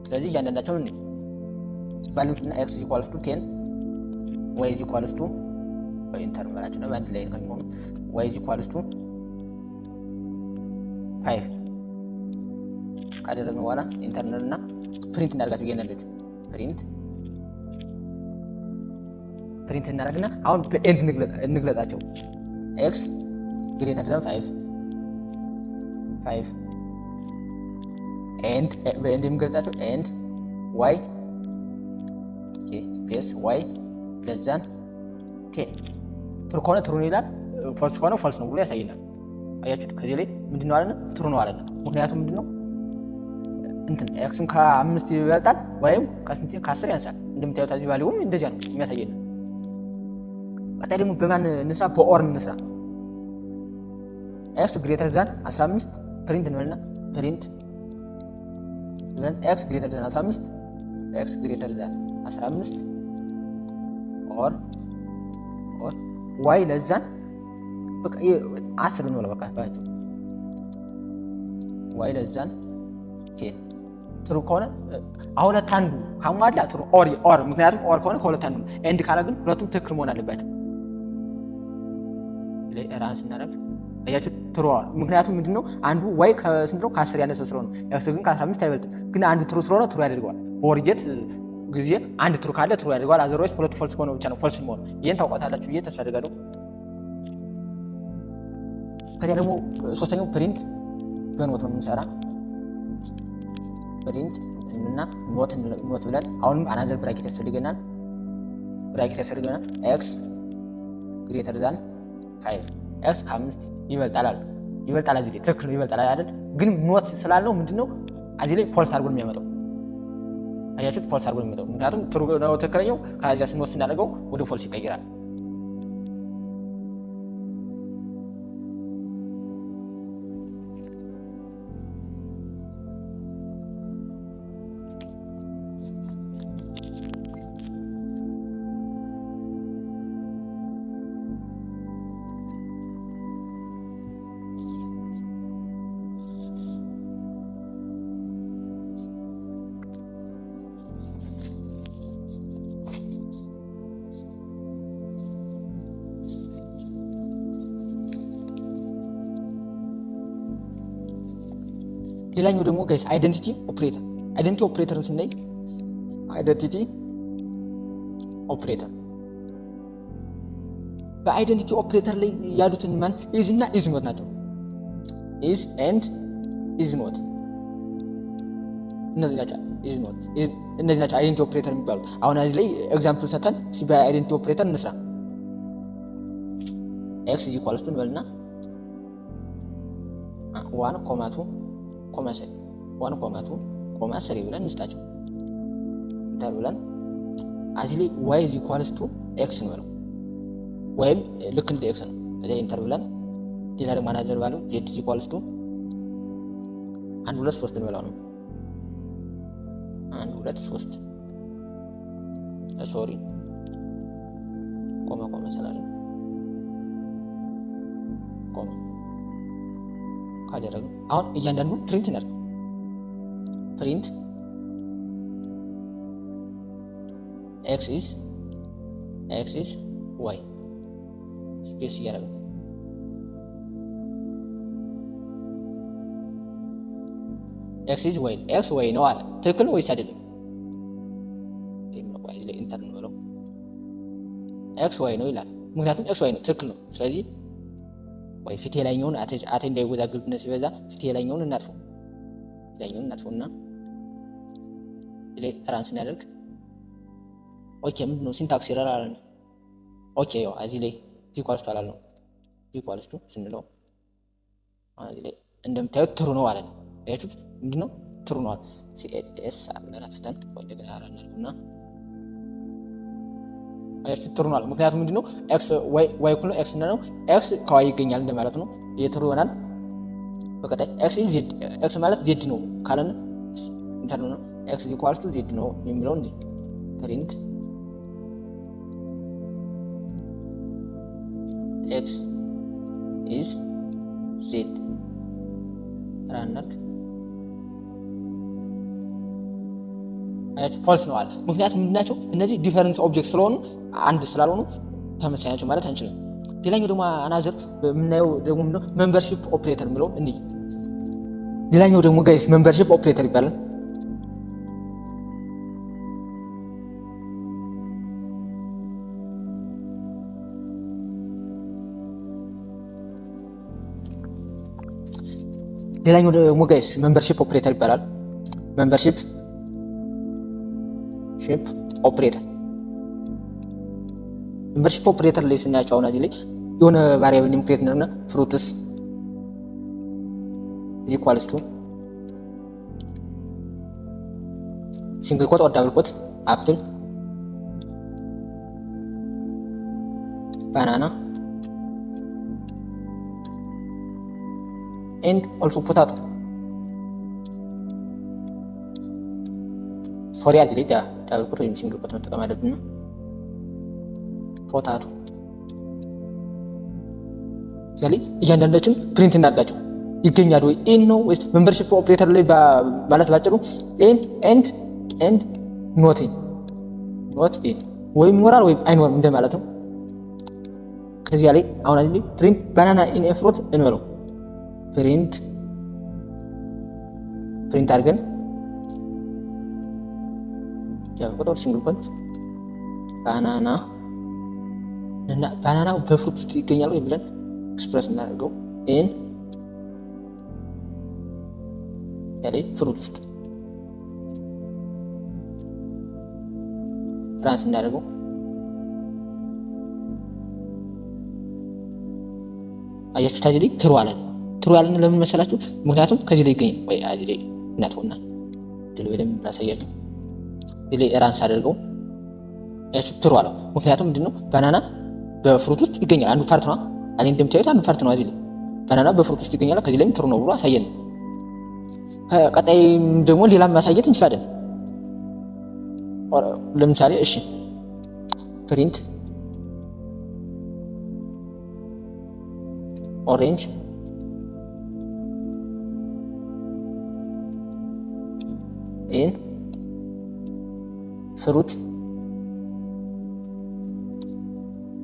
ስለዚህ እያንዳንዳቸውን እንይ። Value እና X equals to 10 Y is equals to enter እንበላቸው ነው በአንድ ላይ ከሚሆኑ Y is equals to 5 ካደረግን በኋላ enter እና print እናደርጋቸው እያንዳንዳቸው print print እናደርግና አሁን በ and እንግለጻቸው። X greater than 5 5 and በ and የሚገልጻቸው and Y space Y less than 10 true ከሆነ true ነው ይላል፣ false ከሆነ false ነው ብሎ ያሳየናል። አያችሁት? ከዚህ ላይ ምንድነው አለን? True ነው አለን። ምክንያቱም ምንድነው እንትን X ም ከአምስት ይበልጣል ወይም ከስንት ከ10 ያንሳል። እንደምታዩት እዚህ value ም እንደዚያ ነው የሚያሳየን። ቀጣይ ደግሞ በማን እንስራ? በ or እንስራ። X greater than 15 print እንበልና print ብለን X greater than 15 X greater than 15 or or Y less than በቃ 10 እንበለው በቃ ባጭሩ Y less than 10 true ከሆነ ሁለት አንዱ ካሟላ true or or ምክንያቱም or ከሆነ ከሁለት አንዱ and ካለ ግን ሁለቱም ትክክል መሆን አለባቸው። Run ስናደርግ አያችሁ true or ምክንያቱም ምንድነው አንዱ Y ከስንት ነው ከ10 ያነሰ ስለሆነ X ግን ከ15 አይበልጥም። ግን አንዱ true ስለሆነ true ያደርገዋል። በ or gate ጊዜ አንድ true ካለ true ያደርገዋል። Otherwise ሁለቱ false ከሆነ ብቻ ነው false የሚሆነው። ይሄን ታውቃታላችሁ ብዬ ተስፋ አደርጋለሁ። ከዚያ ደግሞ ሶስተኛው print በ not ነው የምንሰራ። Print እና not not ብለን አሁንም another bracket ያስፈልገናል። Bracket ያስፈልገናል። X greater than 5 X ከአምስት ይበልጣል አለ ይበልጣል። እዚህ ላይ ትክክል ነው ይበልጣል አይደል? ግን not ስላልነው ምንድነው እዚህ ላይ false አድርጎ ነው የሚያመጣው። አያችሁት? False አድርጎ ነው የሚያመጣው። ምክንያቱም true ነው ትክክለኛው። ከዚያ not ስናደርገው ወደ false ይቀይራል። ሌላኛው ደግሞ guys identity operator። Identity operator ን ስናይ፣ identity operator፣ በ identity operator ላይ ያሉትን ማን is እና is not ናቸው። Is and is not እነዚህ ናቸው። Is not እነዚህ ናቸው identity operator የሚባሉት። አሁን እዚህ ላይ example ሰተን በ identity operator እንስራ። X is equals to እንበልና 1 comma 2 comma 3፣ 1 comma 2 comma 3 ብለን እንስጣቸው። Enter ብለን እዚህ ላይ y is equals to x እንበለው ወይም ልክ እንደ x ነው። እዚያ enter ብለን ሌላ ደግሞ another ባለው z is equals to አንድ ሁለት ሶስት እንበለው ነው። አንድ ሁለት ሶስት፣ sorry፣ comma comma ስላለ comma ካደረግን አሁን እያንዳንዱ print እናድርግ። Print x is y space እያደረግን፣ x is y፣ x y ነው አለ። ትክክል ነው ወይስ አይደለም? Enter እንበለው። x y ነው ይላል። ምክንያቱም x y ነው፣ ትክክል ነው። ስለዚህ ወይ ፊት የላይኛውን አቴ እንዳይወዛገብነት ሲበዛ ፊት የላይኛውን እናጥፈው፣ ላይኛውን እናጥፈው እና run ስናደርግ okay፣ ምንድን ነው syntax error አለ። Okay፣ ያው እዚህ ላይ equals to አላልነው። Equals to ስንለው እዚህ ላይ እንደምታዩት true ነው አለ። አያችሁት? ምንድን ነው true ነው አለ። ሲኤስ ብለን አጥፍተን ወይ እንደገና run እናድርግና አያችሁት? True ነው አለ። ምክንያቱም ምንድነው x y y እኩል ነው x ነው፣ x ከ y ይገኛል እንደማለት ነው። ይሄ true ይሆናል። በቀጣይ x z፣ x ማለት z ነው ካለን enter ነው፣ x equals to z ነው የሚለው እንዴ print x is z run እናድርግ። አያችሁ false ነው አለ። ምክንያቱም ምንድናቸው እነዚህ difference object ስለሆኑ አንድ ስላልሆኑ ተመሳሳይ ናቸው ማለት አንችልም። ሌላኛው ደግሞ another የምናየው ደግሞ ምንድነው membership operator የሚለው እንይ። ሌላኛው ደግሞ guys membership operator ይባላል። ሌላኛው ደግሞ guys membership operator ይባላል። Membership ship operator፣ membership operator ላይ ስናያቸው አሁን እዚህ ላይ የሆነ variable name create እና fruits is equals to single quote or double quote apple, banana and also potato። Sorry፣ እዚህ ላይ double quote ወይም single quote መጠቀም አለብን። Potato ስለዚህ እያንዳንዳችን print እናድርጋቸው። ይገኛሉ ወይ in ነው ወይስ membership operator ላይ ማለት ባጭሩ in and not in፣ not in ወይም ይኖራል ወይም አይኖርም እንደማለት ነው። ከዚያ ላይ አሁን እዚህ print banana in a fruit እንበለው። Print አድርገን ያው ቁጥር single quote banana እና banana በ fruit ውስጥ ይገኛል ወይ ብለን express እናደርገው in ያለ fruit ውስጥ run እናደርገው። አያችሁ ታዚህ ላይ true አለን። True ያለን ለምን መሰላችሁ? ምክንያቱም ከዚህ ላይ ይገኛል ወይ እዚህ ላይ እናጥፈውና ድል በደንብ ላሳያችሁ። እዚህ ላይ run ሳደርገው አያችሁ true አለው። ምክንያቱም ምንድነው banana በ fruit ውስጥ ይገኛል። አንዱ part ነው። እኔ እንደምታዩት አንዱ part ነው። እዚህ ላይ banana በ fruit ውስጥ ይገኛል። ከዚህ ላይም true ነው ብሎ አሳየን። ቀጣይ ደግሞ ሌላም ማሳየት እንችላለን። ለምሳሌ እሺ print orange in fruit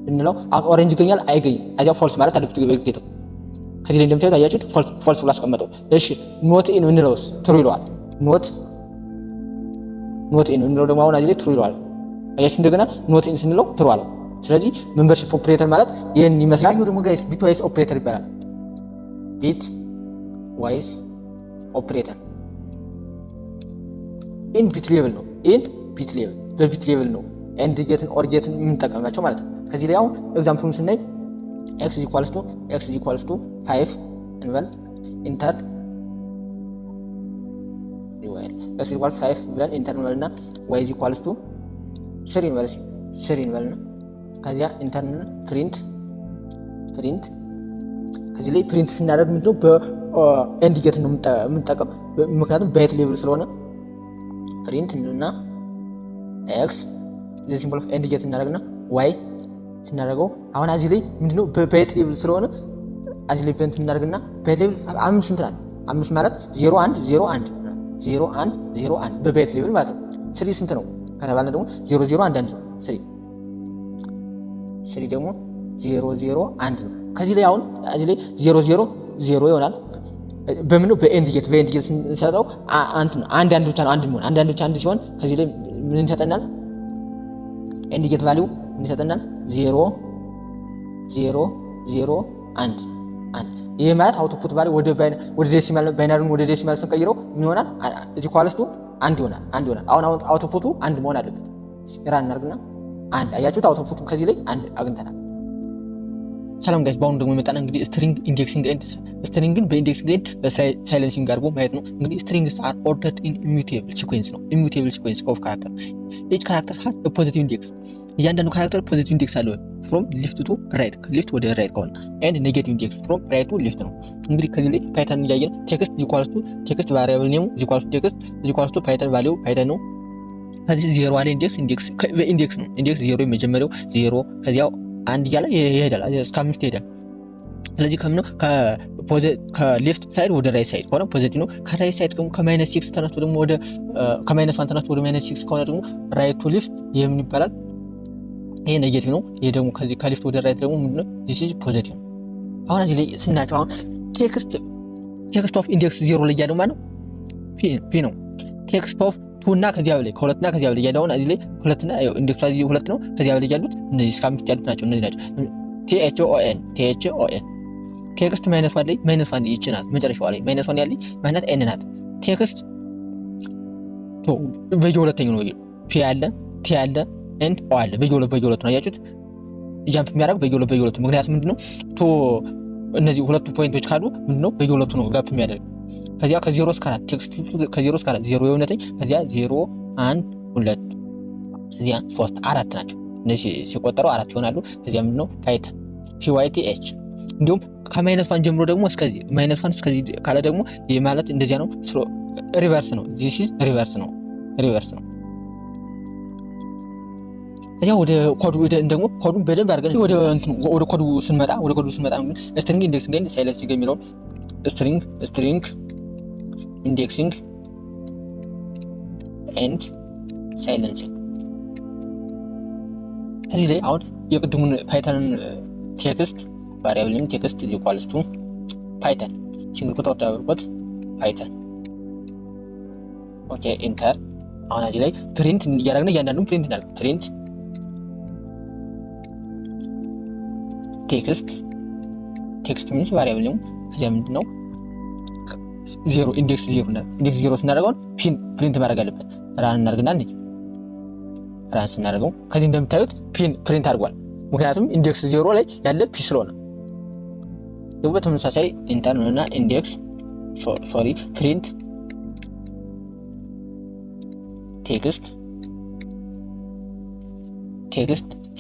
ብንለው አሁን orange ይገኛል አይገኝም? እዚያው false ማለት አለበት ግዴታው። ከዚህ ላይ እንደምታዩት አያችሁት false ብሎ አስቀመጠው። እሺ not in እንለውስ true ይለዋል። Not in እንለው ደግሞ አሁን እዚህ ላይ true ይለዋል። አያችሁ እንደገና not in ስንለው true አለው። ስለዚህ membership operator ማለት ይሄን ይመስላል። ይሄ ደግሞ guys bitwise operator ይባላል። Bitwise operator in bit level ነው። In bit level በ bit level ነው AND gate ን OR gate ን የምንጠቀምባቸው ማለት ነው። ከዚህ ላይ አሁን example ኡን ስናይ x equals to 5 እንበል፣ enter፣ x equals 5 ብለን enter እንበልና y is equals to 3 እንበል፣ 3 እንበልና ከዚያ enter፣ print። ከዚህ ላይ print ስናደርግ ምንድነው በ AND gate ነው የምንጠቀም፣ ምክንያቱም byte level ስለሆነ። Print እንልና x the symbol of AND gate እናደርግና y ስናደርገው አሁን እዚህ ላይ ምንድነው በ byte level ስለሆነ እዚህ ላይ print እናደርግና byte level አምስት ስንት ናት? አምስት ማለት 0 1 0 1፣ 0 1 0 1 በ byte level ማለት ነው። Three ስንት ነው ከተባለ ደግሞ 0 0 1 1 ነው። Three ደግሞ 0 0 1 ነው። ከዚህ ላይ አሁን እዚህ ላይ 0 0 0 ይሆናል። በምን ነው? በ AND gate። በ AND gate ስንሰጠው አንድ ነው። አንድ አንድ ብቻ ነው አንድ የሚሆን። አንድ አንድ ብቻ አንድ ሲሆን ከዚህ ላይ ምን ይሰጠናል? AND gate value ምን ይሰጠናል? 0 0 0 1 1። ይሄ ማለት output value ወደ decimal binary ውን ወደ decimal ስንቀይረው ምን ይሆናል? Is equals to አንድ ይሆናል። አንድ ይሆናል። አሁን output ኡ አንድ መሆን አለበት። Run እናድርግና አንድ አያችሁት? Output ኡን ከዚህ ላይ አንድ አግኝተናል። ሰላም guys፣ በአሁኑ ደግሞ የመጣና እንግዲህ string indexing and string ን በ indexing and በ slicing አድርጎ ማየት ነው። እንግዲህ strings are ordered in immutable sequence ነው። Immutable sequence of character፣ each character has positive index። እያንዳንዱ character positive index አለው from left to right፣ left ወደ right ከሆነ፣ and negative index from right to left ነው። እንግዲህ ከዚህ ላይ Python እያየን text equals to text፣ variable name ኡ equals to text equals to Python፣ value Python ነው። ከዚህ ዜሮ አለ index በ index ነው። Index ዜሮ የመጀመሪያው ዜሮ ከዚያው አንድ እያለ ይሄዳል እስከ አምስት ይሄዳል። ስለዚህ ከምነው ከ left side ወደ right side ከሆነ positive ነው። ከ right side ደግሞ ከ minus six ተነስቶ ደግሞ ወደ ከ minus one ተነስቶ ወደ minus six ከሆነ ደግሞ right to left ይህ ምን ይባላል? ይሄ negative ነው። ይሄ ደግሞ ከዚህ ከ left ወደ right ደግሞ ምንድነው? This is positive። አሁን እዚህ ላይ ስናቸው አሁን text of index ዜሮ ላይ ያለው ማለት ነው P ነው። Text of two እና ከዚያ በላይ፣ ከሁለት እና ከዚያ በላይ ያለው እዚህ ላይ ሁለት እና index ኡ እዚህ ሁለት ነው። ከዚያ በላይ ያሉት እነዚህ እስከ አምስት ያሉት ናቸው። እነዚህ ናቸው T H O N፣ T H O N። Text minus one ላይ minus one ይቺ ናት። መጨረሻዋ ላይ minus one ያለኝ ማናት? N ናት። Text በየሁለተኛው ነው። P አለ፣ T አለ፣ N፣ O አለ። በየሁለት በየሁለቱ ነው አያችሁት። Jump የሚያደርግ በየሁለት በየሁለቱ። ምክንያቱም ምንድነው two እነዚህ ሁለቱ point ኦች ካሉ ምንድነው በየሁለቱ ነው gap የሚያደርግ። ከዚያ ከዜሮ እስከ አራት፣ text ከዜሮ እስከ አራት፣ ዜሮ የእውነተኝ ከዚያ ዜሮ አንድ ሁለት እዚያ ሶስት አራት ናቸው። እነዚህ ሲቆጠሩ አራት ይሆናሉ። ከዚያ ምንድነው Python P Y T H። እንዲሁም ከ minus one ጀምሮ ደግሞ እስከዚህ minus one እስከዚህ ካለ ደግሞ ይህ ማለት እንደዚያ ነው። Reverse ነው። This is reverse ነው። Reverse ነው። እዚያ ወደ ኮዱ ደግሞ ኮዱን በደንብ አድርገን ወደ እንትኑ ወደ ኮዱ ስንመጣ string indexing and slicing የሚለውን string indexing and slicing። ከዚህ ላይ አሁን የቅድሙን Python ን text variable ን text is equals to Python single quote double quote Python፣ okay፣ enter። አሁን እዚህ ላይ print እያደረግን እያንዳንዱን print እናደርግ። Print text፣ text means variable ነው። ከዚያ ምንድን ነው ዜሮ index ዜሮ፣ index ዜሮ ስናደርገው P ን print ማድረግ አለበት። Run እናደርግና እንዴ run ስናደርገው ከዚህ እንደምታዩት P ን print አድርጓል። ምክንያቱም index ዜሮ ላይ ያለ P ስለሆነ። ደግሞ በተመሳሳይ enter እና index፣ sorry፣ print text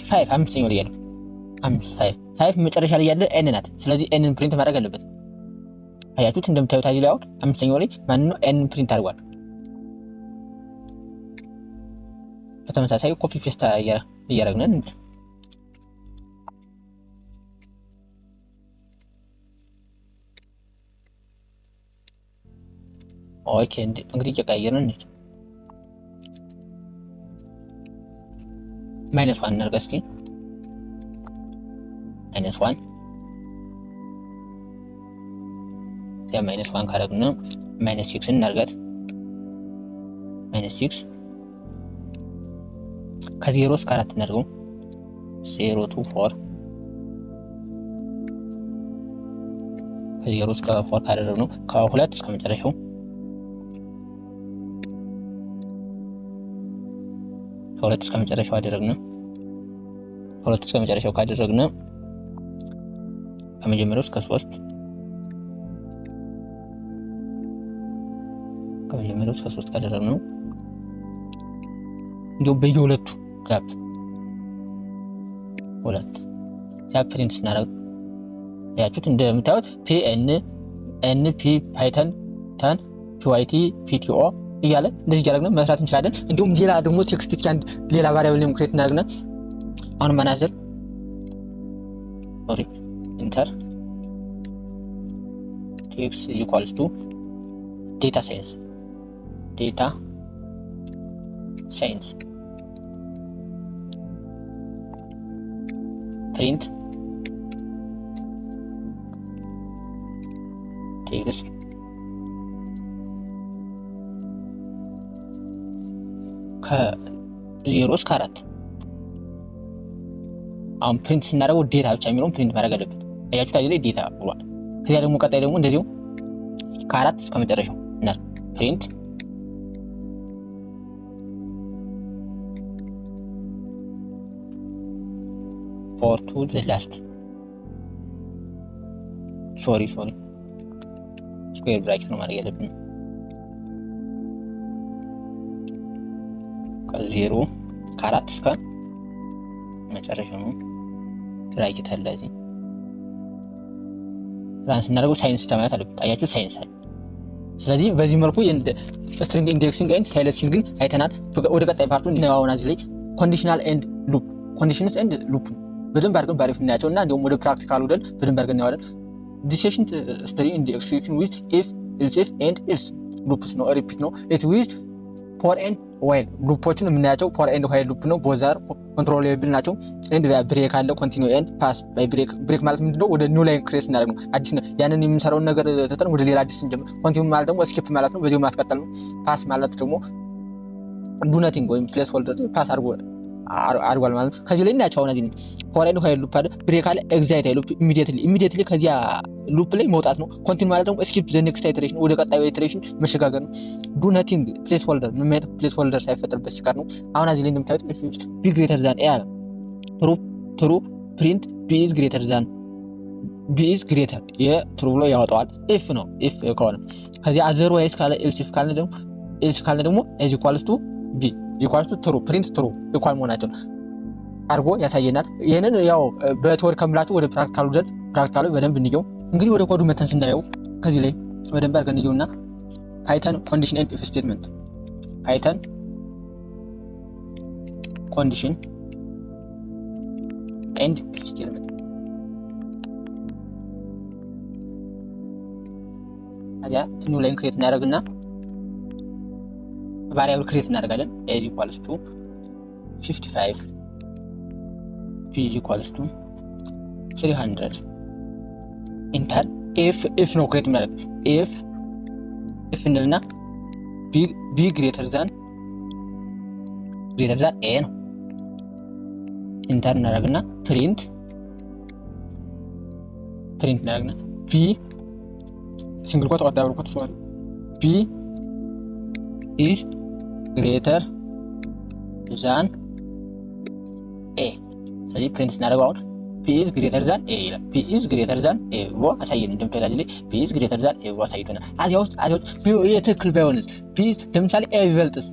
five፣ አምስተኛው ላይ ያለው አምስት፣ five፣ five መጨረሻ ላይ ያለ N ናት። ስለዚህ N ን print ማድረግ አለበት። አያችሁት? እንደምታዩት ላይ አሁን አምስተኛው ላይ ማን ነው? N ን print አድርጓል። በተመሳሳይ copy paste እያደረግን። Okay፣ እንግዲህ እየቀያየርን እንሂድ። Minus one እናድርግ እስኪ፣ minus one። ያ minus 1 ካደረግን minus 6 እናርጋት። Minus 6፣ ከ0 እስከ 4 እናድርገው። 0 to 4፣ ከ0 እስከ 4 ካደረግነው ከሁለት እስከ መጨረሻው፣ ከሁለት እስከ መጨረሻው አደረግነው። ከሁለት እስከ መጨረሻው ካደረግነው ከመጀመሪያው እስከ 3፣ ከመጀመሪያው እስከ 3 ካደረግነው እንዲሁም በየሁለቱ gap ሁለት ያ print ስናደርግ ያችሁት እንደምታዩት P N N P Python ተን PYT PTO እያለ እንደዚህ እያደረግን መስራት እንችላለን። እንዲሁም ሌላ ደግሞ text አንድ ሌላ variable name create እናደርግና አሁን ማናዘር sorry enter text is equals to data science, data science, print text ከ0 እስከ 4። አሁን print ስናደርገው data ብቻ የሚለውን print ማድረግ አለበት። አያችሁት እዚህ ላይ data ብሏል። ከዚያ ደግሞ ቀጣይ ደግሞ እንደዚሁ ከአራት እስከ መጨረሻው እና print 4 to the last, sorry, sorry, square bracket ነው ማድረግ ያለብን። ከ0 ከአራት እስከ መጨረሻው ነው። Bracket አለ እዚህ። Run ስናደርገው ሳይንስ ብቻ ማለት አለበት። አያችሁ ሳይንስ አለ። ስለዚህ በዚህ መልኩ string indexing and slicing ን አይተናል። ወደ ቀጣይ part ኡ እናየዋለን። እዚህ ላይ conditional and loop, conditions and loop በደንብ አድርገን ባሪፍ እናያቸው እና እንዲሁም ወደ practical ወደን በደንብ አድርገን እናየዋለን። This session string indexing with if, else if and else loops ነው፣ repeat ነው። It with for and while loop ኦችን የምናያቸው for and while loop ነው። Both are controllable ናቸው። And break አለ፣ continue and pass by break። Break ማለት ምንድነው? ወደ new line create ስናደርግ ነው። አዲስ ያንን የምንሰራውን ነገር ትተን ወደ ሌላ አዲስ ስንጀምር። Continue ማለት ደግሞ skip ማለት ነው፣ በዚሁ ማስቀጠል ነው። Pass ማለት ደግሞ do nothing ወይም placeholder pass አድርጎ አድርጓል ማለት ነው። ከዚህ ላይ እናያቸው አሁን እዚህ for and while loop አለ፣ break አለ፣ exit loop immediately ከዚያ loop ላይ መውጣት ነው። Continue ማለት ደግሞ skip the next iteration፣ ወደ ቀጣዩ iteration መሸጋገር ነው። Do nothing placeholder፣ ምንም አይነት placeholder ሳይፈጠርበት ሲቀር ነው። አሁን እዚህ ላይ እንደምታዩት if b greater than a አለ፣ true, true, print b is greater than, b is greater የ true ብሎ ያወጣዋል። If ነው፣ if ከሆነ። ከዚያ otherwise ካለ else ካለ ደግሞ is equals to b equals to true, print true፣ equal መሆናቸው አድርጎ ያሳየናል። ይህንን ያው በ theory ከምላችሁ ወደ practical ኡ ዘንድ practical ኡ በደንብ እንየው። እንግዲህ ወደ ኮዱ መተን ስናየው ከዚህ ላይ በደንብ አድርገን እንየውና Python condition and if statement, Python condition and if statement። ከዚያ new line create እናደርግና variable create እናደርጋለን። A is equals to 55, b is equals to 300, enter። If ነው create የሚያደርግ። If እንልና b greater than a ነው። Enter እናደርግና print እናደርግና b single quote or double quote, sorry, b is greater than a። ስለዚህ print ስናደርገው አሁን b is greater than a ይላል። b is greater than a ብሎ አሳየን። እንደምታዩት እዚህ ላይ b is greater than a ብሎ አሳይቶናል። አዚያ ውስጥ የትክክል ባይሆንስ፣ b ለምሳሌ a ቢበልጥስ፣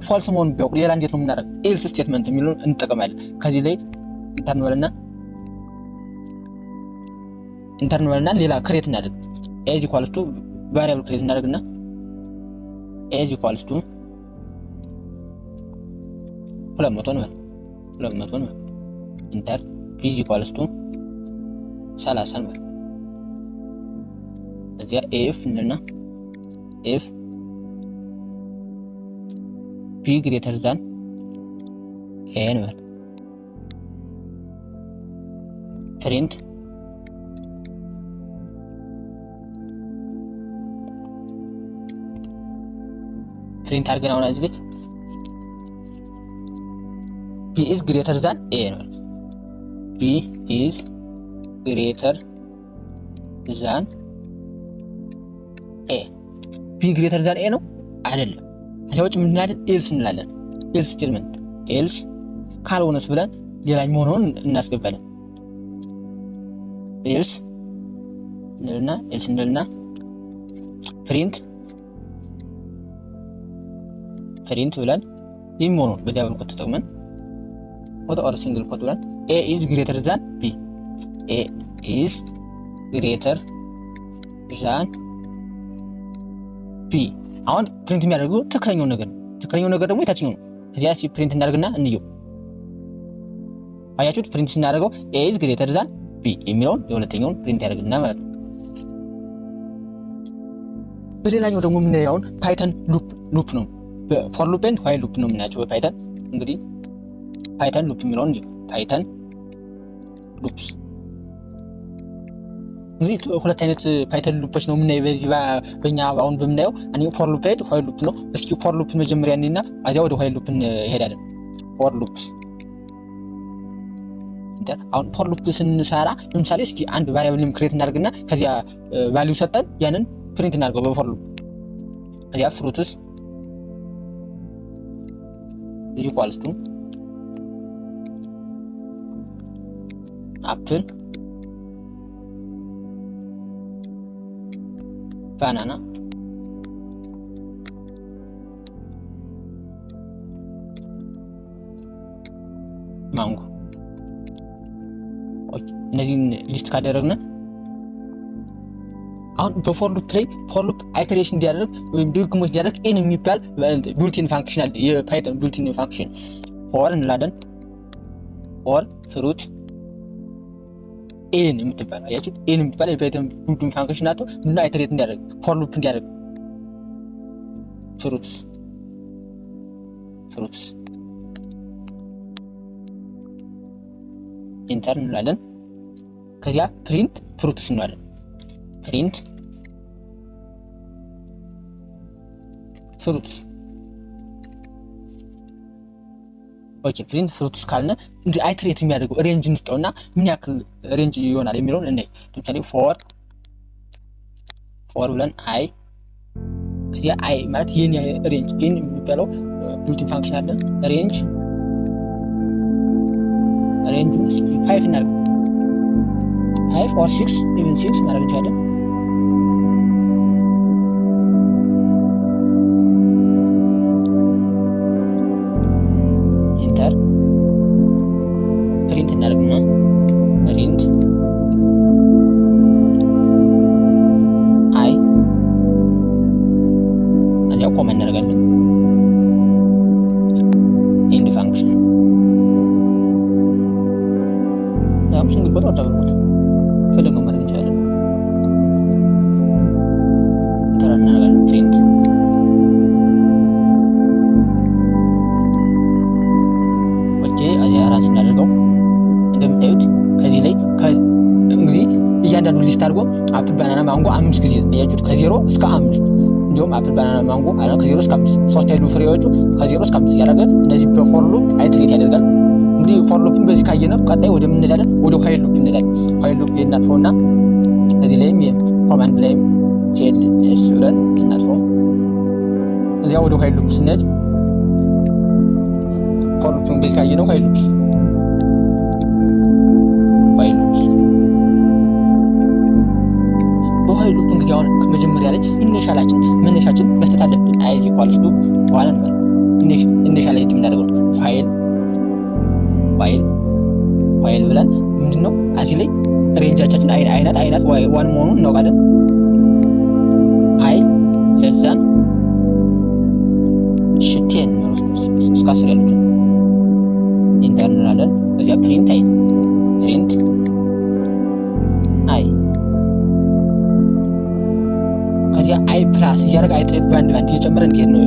false መሆኑን ቢያውቅ ሌላ እንዴት ነው የምናደርግ? Else statement የሚለውን እንጠቀማለን። ከዚህ ላይ enter እንበልና ሌላ create እናደርግ። A is equals to variable create እናደርግና a is equals to 200 እንበል፣ 200 እንበል፣ enter። B is equals to 30 እንበል። እዚያ if እንልና if b greater than a እንበል፣ print Print አድርገን አሁን እዚህ ላይ B is greater than A ነው። B is greater than A። B greater than A ነው አይደለም። ከዚያ ውጭ ምን እንላለን? Else እንላለን። Else statement፣ else ካልሆነስ ብለን ሌላ የሚሆነውን እናስገባለን። Else እንልና else እንልና print ብለን የሚሆነውን በ double quote ተጠቅመን፣ quote or single quote ብለን A is greater than B፣ A is greater than B። አሁን print የሚያደርገው ትክክለኛው ነገር ነው። ትክክለኛው ነገር ደግሞ የታችኛው ነው። እዚያ print እናደርግና እንየው። አያችሁት? Print ስናደርገው A is greater than B የሚለውን የሁለተኛውን print ያደርግልና ማለት ነው። በሌላኛው ደግሞ የምናየው አሁን Python loop ነው። For loop and while loop ነው የምናያቸው በ Python። እንግዲህ Python loop የሚለውን፣ Python loops፣ እንግዲህ ሁለት አይነት Python loop ኦች ነው የምናየው በዚህ በእኛ አሁን በምናየው። አንደኛው for loop and while loop ነው። እስኪ for loop መጀመሪያ እንይና እዚያ ወደ while loop እንሄዳለን። For loops፣ አሁን for loop ስንሰራ ለምሳሌ እስኪ አንድ variable create እናደርግና ከዚያ value ሰጠን ያንን print እናድርገው በ for loop። ከዚያ fruits is equals to apple፣ banana፣ mango። እነዚህን list ካደረግን አሁን በ for loop ላይ for loop iteration እንዲያደርግ ወይም ድግግሞሽ እንዲያደርግ in የሚባል built-in function አለ። የ Python built-in function for እንላለን። For fruit in የምትባል፣ አያችሁት? In የምትባል የ Python built-in function ናት። ምንድነው? Iterate እንዲያደርግ፣ for loop እንዲያደርግ fruits enter እንላለን። ከዚያ print fruits እንላለን። Print fruits። Okay፣ print fruits ካልነ እንዲ iterate የሚያደርገው range እንስጠውና ምን ያክል range ይሆናል የሚለውን እናይ። ለምሳሌ for ብለን i፣ ከዚያ i ማለት ይህን range in የሚባለው built-in function አለ። Range ኡን እስኪ 5 እናድርገው። 5 or 6፣ even 6 ማድረግ እንችላለን። Enter፣ print እናደርግና print i፣ እዚያ comma እናደርጋለን። End function፣ ያው single quote or double quote ፈለግነው ማድረግ እንችላለን። Enter እናደርጋለን። Print። Okay፣ እዚያ run ስናደርገው እንደምታዩት ከዚህ ላይ እንግዲህ እያንዳንዱ list አድርጎ apple፣ banana፣ mango አምስት ጊዜ፣ ያያችሁት፣ ከ0 እስከ 5። እንዲሁም apple፣ banana፣ mango ከ0 እስከ 5፣ ሶስት ያሉ ፍሬዎቹ ከ0 እስከ 5 እያደረገ እነዚህ በ for loop iterate ያደርጋል። እንግዲህ for loop ን በዚህ ካየነው ቀጣይ ወደ ምን እንሄዳለን? ወደ while loop እንሄዳለን። While loop እናጥፈውና እዚህ ላይም command ላይም CLS ብለን እናጥፈው። እዚያ ወደ while loop ስንሄድ for loop ን በዚህ ካየነው while loops፣ በ while loop እንግዲህ አሁን መጀመሪያ ላይ initial ኣችን መነሻችን መስጠት አለብን። i is equals to 1 እንበል። Initialize የምናደርገው while ብለን ምንድነው እዚህ ላይ range ኣቻችን i ናት i ናት 1 መሆኑን እናውቃለን። I less than 10፣ እስከ 10 ያሉትን enter እንላለን። እዚያ print i፣ print i፣ ከዚያ i plus እያደረገ iterate ባንድ ባንድ እየጨመረ እንዲሄድ ነው።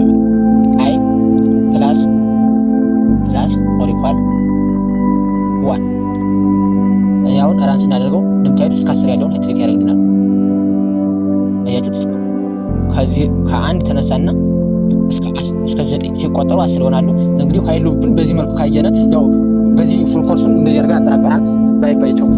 I plus plus or equal 1። አሁን run ስናደርገው እንደምታዩት እስከ 10 ያለውን iterate ያደርግልናል። አያችሁት? ከዚህ ከአንድ ተነሳና እስከ 9 ሲቆጠሩ 10 ይሆናሉ። እንግዲህ while loop ን በዚህ መልኩ ካየነ ያው በዚህ full course ኡን እንደዚህ አድርገን አጠናቀናል። Bye bye፣ ቻው።